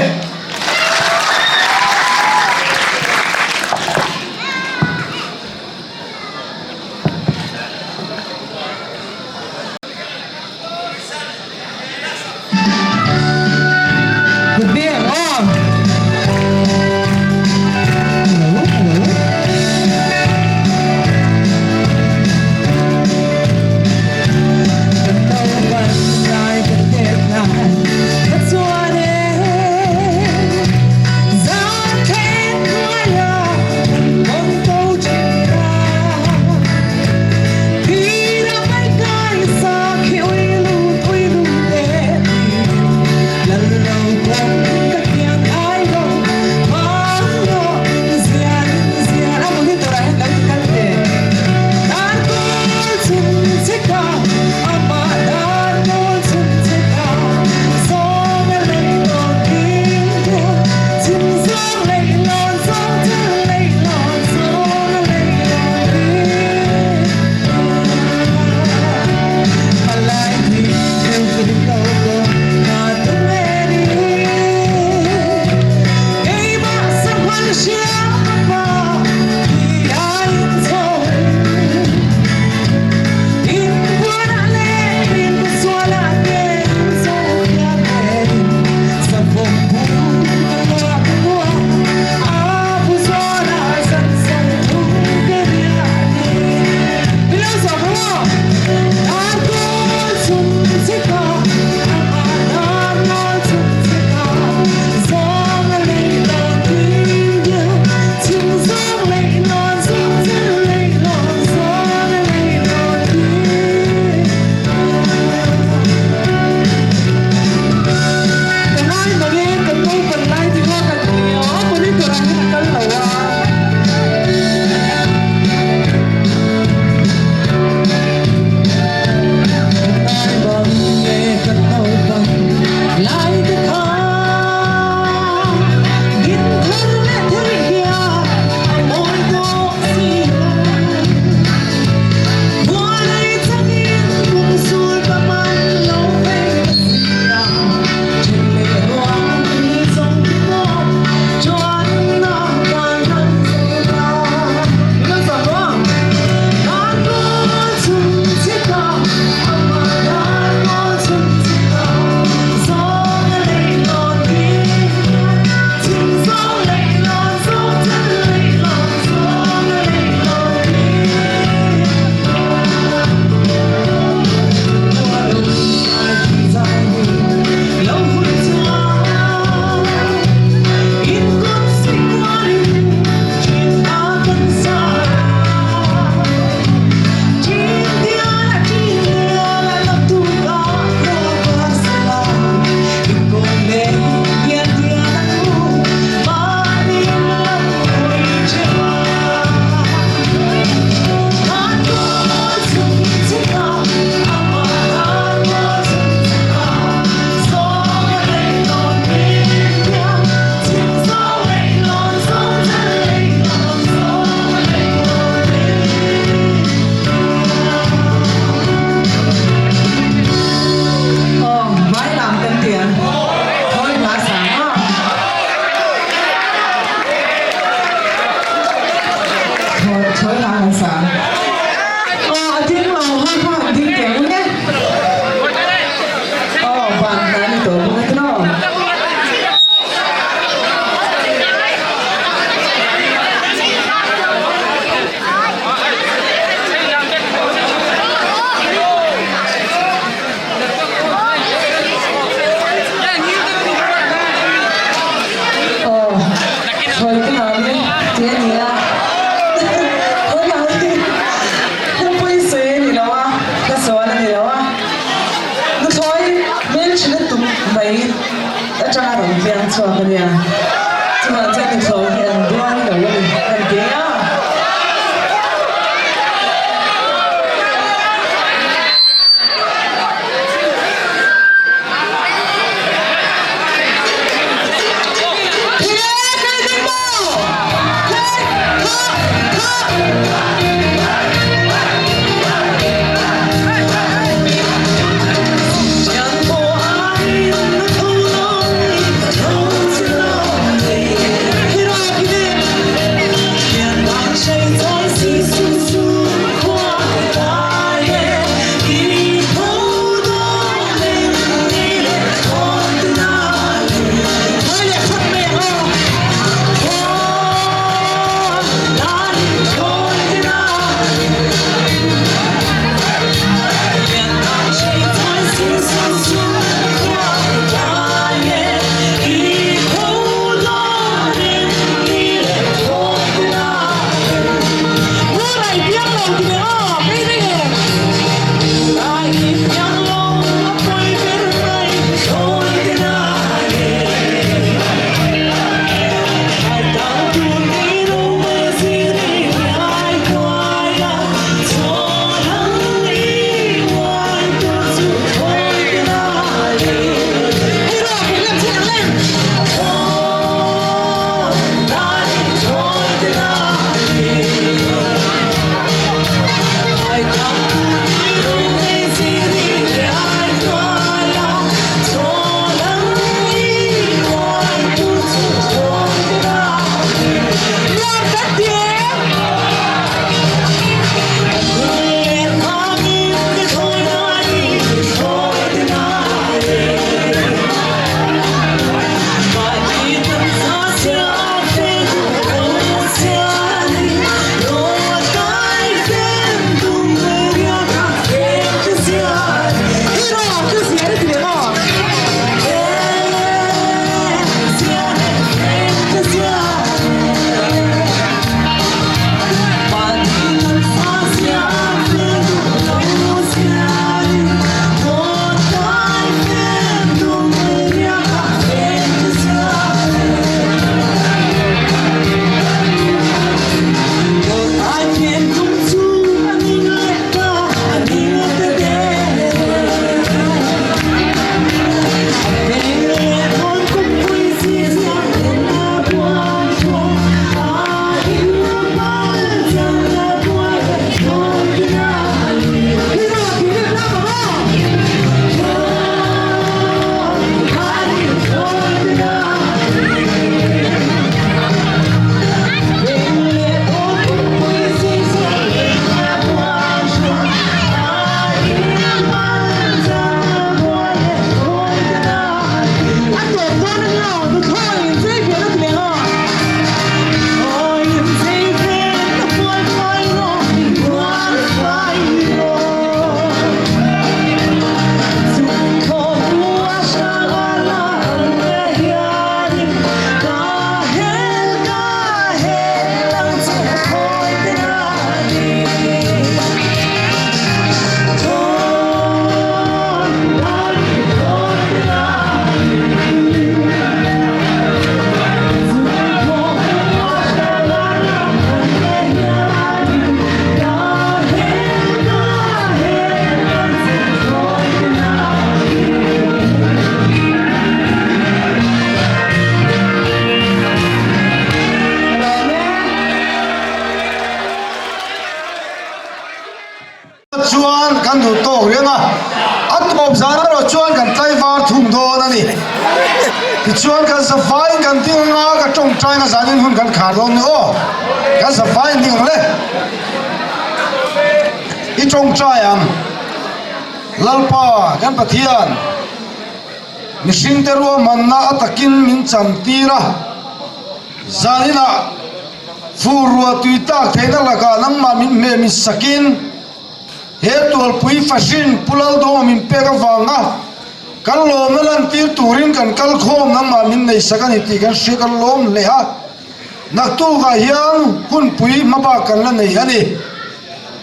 chhuak a nia. Chuvang chuan nuthlawi hi an duai lo a ni kan ti a. Chuan kan duh tawk reng a, a tawp zan erawh chuan kan tlaivar thung dawn a ni. Tichuan kan zavaiin kan ding ang a, ka tawngtaina zanin hun kan khar dawn ni aw, kan zavaiin ding ang le. I tawngtai ang, Lalpa kan Pathian, mihringte ruahmanna a takin min chantir a, Zaninah fur ruah tui tak theihna lakah nangmah min hmeh min sakin he tualpui fahrin Pu Lalduhawma min pek avanga kan lawmna lantir turin kan kal khawm nangmah min nei sak a ni tih kan hria kan lawm hle a, naktukah hian hunpui hmabak kan la nei a ni.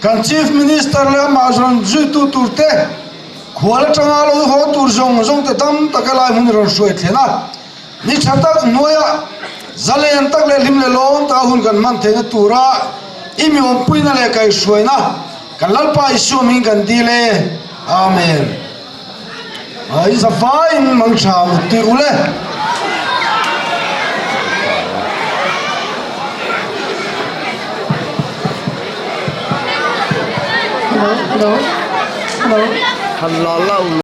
Kan Chief Minister leh amah rawn zuitu turte khual atanga lo haw tur zawng zawng te tam taka lai hmun i rawn hruai thlen a. Ni tha tak hnuaiah zalen tak leh hlim leh lawm taka hun kan hman theihna tura i mi awmpuina leh kaihhruaina kan Lalpa Isua hming kan dil e. Amen. I zafaiin mang tha muttui u le. Hello, hello, hello. Han la la uluk.